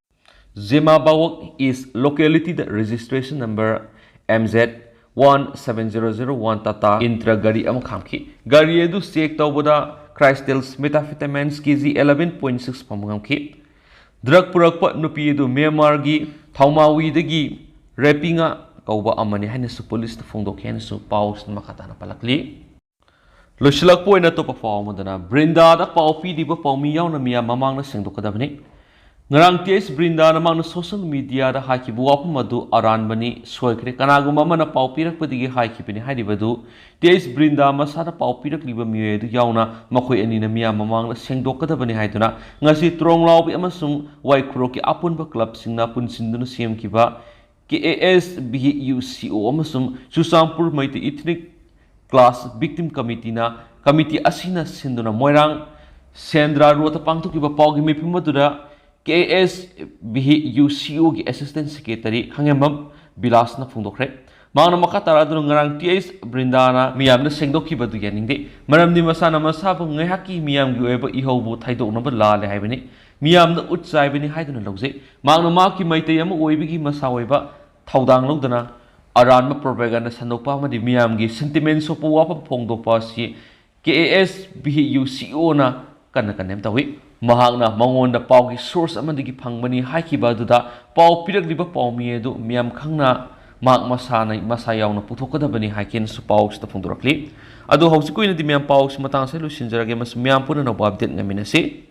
ꯖꯦꯃꯥꯕꯥꯋꯛ ꯏꯁ ꯂꯣꯀꯦꯂꯤꯇꯤꯗ registration number M Z one seven zero zero one Tata Intra ꯒꯥꯔꯤ ꯑꯃ ꯈꯥꯝꯈꯤ꯫ ꯒꯥꯔꯤ ꯑꯗꯨ ꯆꯦꯛ ꯇꯧꯕꯗ crystals methamphetamines K G eleven point six ꯐꯪꯕ ꯉꯝꯈꯤ꯫ ꯗ꯭ꯔꯒ ꯄꯨꯔꯛꯄ ꯅꯨꯄꯤ ꯑꯗꯨ ꯃ꯭ꯌꯥꯟꯃꯥꯔꯒꯤ ꯊꯧꯃꯥꯋꯤꯗꯒꯤ ꯔꯦꯄꯤꯉꯥ ꯀꯧꯕ ꯑꯃꯅꯤ ꯍꯥꯏꯅꯁꯨ ꯄꯨꯂꯤꯁꯅ ꯐꯣꯡꯗꯣꯛꯈꯤ ꯍꯥꯏꯅꯁꯨ ꯄꯥꯎꯁꯤꯅ ꯃꯈꯥ ꯇꯥꯅ ꯄꯜꯂꯛꯂꯤ꯫ ꯂꯣꯏꯁꯤꯜꯂꯛꯄ ꯑꯣꯏꯅ ꯑꯇꯣꯞꯄ ꯄꯥꯎ ꯑꯃꯗꯅ, ꯕ꯭ꯔꯤꯟꯗꯥꯗ ꯄꯥꯎ ꯄꯤꯔꯤꯕ ꯄꯥꯎꯃꯤ ꯌꯥꯎꯅ ꯃꯤꯌꯥꯝ ꯃꯃꯥꯡꯗ ꯁꯦꯡꯗꯣꯛꯀꯗꯕꯅꯤ꯫ ꯉꯔꯥꯡ ꯇꯤ ꯑꯩꯆ ꯕ꯭ꯔꯤꯟꯗꯥꯅ ꯃꯍꯥꯛꯅ ꯁꯣꯁꯤꯌꯦꯜ ꯃꯤꯗꯤꯌꯥꯗ ꯍꯥꯏꯈꯤꯕ ꯋꯥꯐꯝ ꯑꯗꯨ ꯑꯔꯥꯟꯕꯅꯤ, ꯁꯣꯏꯈ꯭ꯔꯦ, ꯀꯅꯥꯒꯨꯝꯕ ꯑꯃꯅ ꯄꯥꯎ ꯄꯤꯔꯛꯄꯗꯒꯤ ꯍꯥꯏꯈꯤꯕꯅꯤ ꯍꯥꯏꯔꯤꯕ ꯑꯗꯨ ꯇꯤ ꯑꯩꯆ ꯕ꯭ꯔꯤꯟꯗꯥ ꯃꯁꯥꯗ ꯄꯥꯎ ꯄꯤꯔꯛꯂꯤꯕ ꯃꯤꯑꯣꯏ ꯑꯗꯨ ꯌꯥꯎꯅ ꯃꯈꯣꯏ ꯑꯅꯤꯅ ꯃꯤꯌꯥꯝ ꯃꯃꯥꯡꯗ ꯁꯦꯡꯗꯣꯛꯀꯗꯕꯅꯤ ꯍꯥꯏꯗꯨꯅ ꯉꯁꯤ ꯇ꯭ꯔꯣꯡꯂꯥꯎꯕꯤ ꯑꯃꯁꯨꯡ ꯋꯥꯏꯈꯨꯔꯣꯛꯀꯤ ꯑꯄꯨꯟꯕ ꯀ꯭ꯂꯕꯁꯤꯡꯅ ꯄꯨꯟꯁꯤꯟꯗꯨꯅ ꯁꯦꯝꯈꯤꯕ K A S V U C O ꯑꯃꯁꯨꯡ Churachandpur Meitei ethnic clash victim ꯀꯃꯤꯇꯤꯅ ꯀꯃꯤꯇꯤ ꯑꯁꯤꯅ ꯁꯤꯟꯗꯨꯅ ꯃꯣꯏꯔꯥꯡ ꯁꯦꯟꯗ꯭ꯔꯥ ꯔꯣꯗꯇ ꯄꯥꯡꯊꯣꯛꯈꯤꯕ ꯄꯥꯎꯒꯤ ꯃꯤꯐꯝ ꯑꯗꯨꯗ ꯀꯦ ꯑꯦꯁ ꯚꯤ ꯌꯨ ꯁꯤ ꯑꯣꯒꯤ ꯑꯦꯁꯤꯁꯇꯦꯟ ꯁꯦꯀ꯭ꯔꯦꯇꯔꯤ ꯈꯪꯉꯦꯝꯕꯝ ꯕꯤꯂꯥꯁꯅ ꯐꯣꯡꯗꯣꯛꯈ꯭ꯔꯦ꯫ ꯃꯍꯥꯛꯅ ꯃꯈꯥ ꯇꯥꯔꯛꯇꯨꯅ ꯉꯔꯥꯡ ꯇꯤ ꯑꯩꯆ ꯕ꯭ꯔꯤꯟꯗꯥꯅ ꯃꯤꯌꯥꯝꯗ ꯁꯦꯡꯗꯣꯛꯈꯤꯕ ꯑꯗꯨ ꯌꯥꯅꯤꯡꯗꯦ꯫ ꯃꯔꯝꯗꯤ ꯃꯁꯥꯅ ꯃꯁꯥꯕꯨ ꯉꯥꯏꯍꯥꯛꯀꯤ ꯃꯤꯌꯥꯝꯒꯤ ꯑꯣꯏꯕ ꯏꯍꯧꯕꯨ ꯊꯩꯗꯣꯛꯅꯕ ꯂꯥꯜꯂꯦ ꯍꯥꯏꯕꯅꯤ꯫ ꯃꯤꯌꯥꯝꯅ ꯎꯠ ꯆꯥꯏꯕꯅꯤ ꯍꯥꯏꯗꯨꯅ ꯂꯧꯖꯩ꯫ ꯃꯍꯥꯛꯅ ꯃꯍꯥꯛꯀꯤ ꯃꯩꯇꯩ ꯑꯃ ꯑꯣꯏꯕꯒꯤ ꯃꯁꯥ ꯑꯣꯏꯕ ꯊꯧꯗꯥꯡ ꯂꯧꯗꯨꯅ ꯑꯔꯥꯟꯕ ꯄ꯭ꯔꯣꯄꯥꯒꯥꯟꯗꯥ ꯁꯟꯗꯣꯛꯄ ꯑꯃꯗꯤ ꯃꯤꯌꯥꯝꯒꯤ ꯁꯦꯟꯇꯤꯃꯦꯟ ꯁꯣꯛꯄ ꯋꯥꯐꯝ ꯐꯣꯡꯗꯣꯛꯄ ꯑꯁꯤ K A S V U ꯁꯤ ꯑꯣꯅ ꯀꯟꯅ ꯀꯟꯗꯦꯝ ꯇꯧꯏ꯫ ꯃꯍꯥꯛꯅ ꯃꯉꯣꯟꯗ ꯄꯥꯎꯒꯤ ꯁꯣꯔꯁ ꯑꯃꯗꯒꯤ ꯐꯪꯕꯅꯤ ꯍꯥꯏꯈꯤꯕ ꯑꯗꯨꯗ ꯄꯥꯎ ꯄꯤꯔꯛꯂꯤꯕ ꯄꯥꯎꯃꯤ ꯑꯗꯨ ꯃꯤꯌꯥꯝ ꯈꯪꯅ ꯃꯍꯥꯛ ꯃꯁꯥꯅ, ꯃꯁꯥ ꯌꯥꯎꯅ ꯄꯨꯊꯣꯛꯀꯗꯕꯅꯤ ꯍꯥꯏꯈꯤꯅꯁꯨ ꯄꯥꯎꯁꯤꯗ ꯐꯣꯡꯗꯣꯔꯛꯂꯤ꯫ ꯑꯗꯣ ꯍꯧꯖꯤꯛꯀꯤ ꯑꯣꯏꯅꯗꯤ ꯃꯌꯥꯝ ꯄꯥꯎꯁꯤ ꯃꯇꯥꯡ ꯑꯁꯤꯗ ꯂꯣꯏꯁꯤꯟꯖꯔꯒꯦ꯫ ꯃꯁꯤ ꯃꯌꯥꯝ ꯄꯨꯟꯅ ꯑꯅꯧꯕ ꯑꯞꯗꯦꯠ ꯉꯥꯏꯃꯤꯟꯅꯁꯤ꯫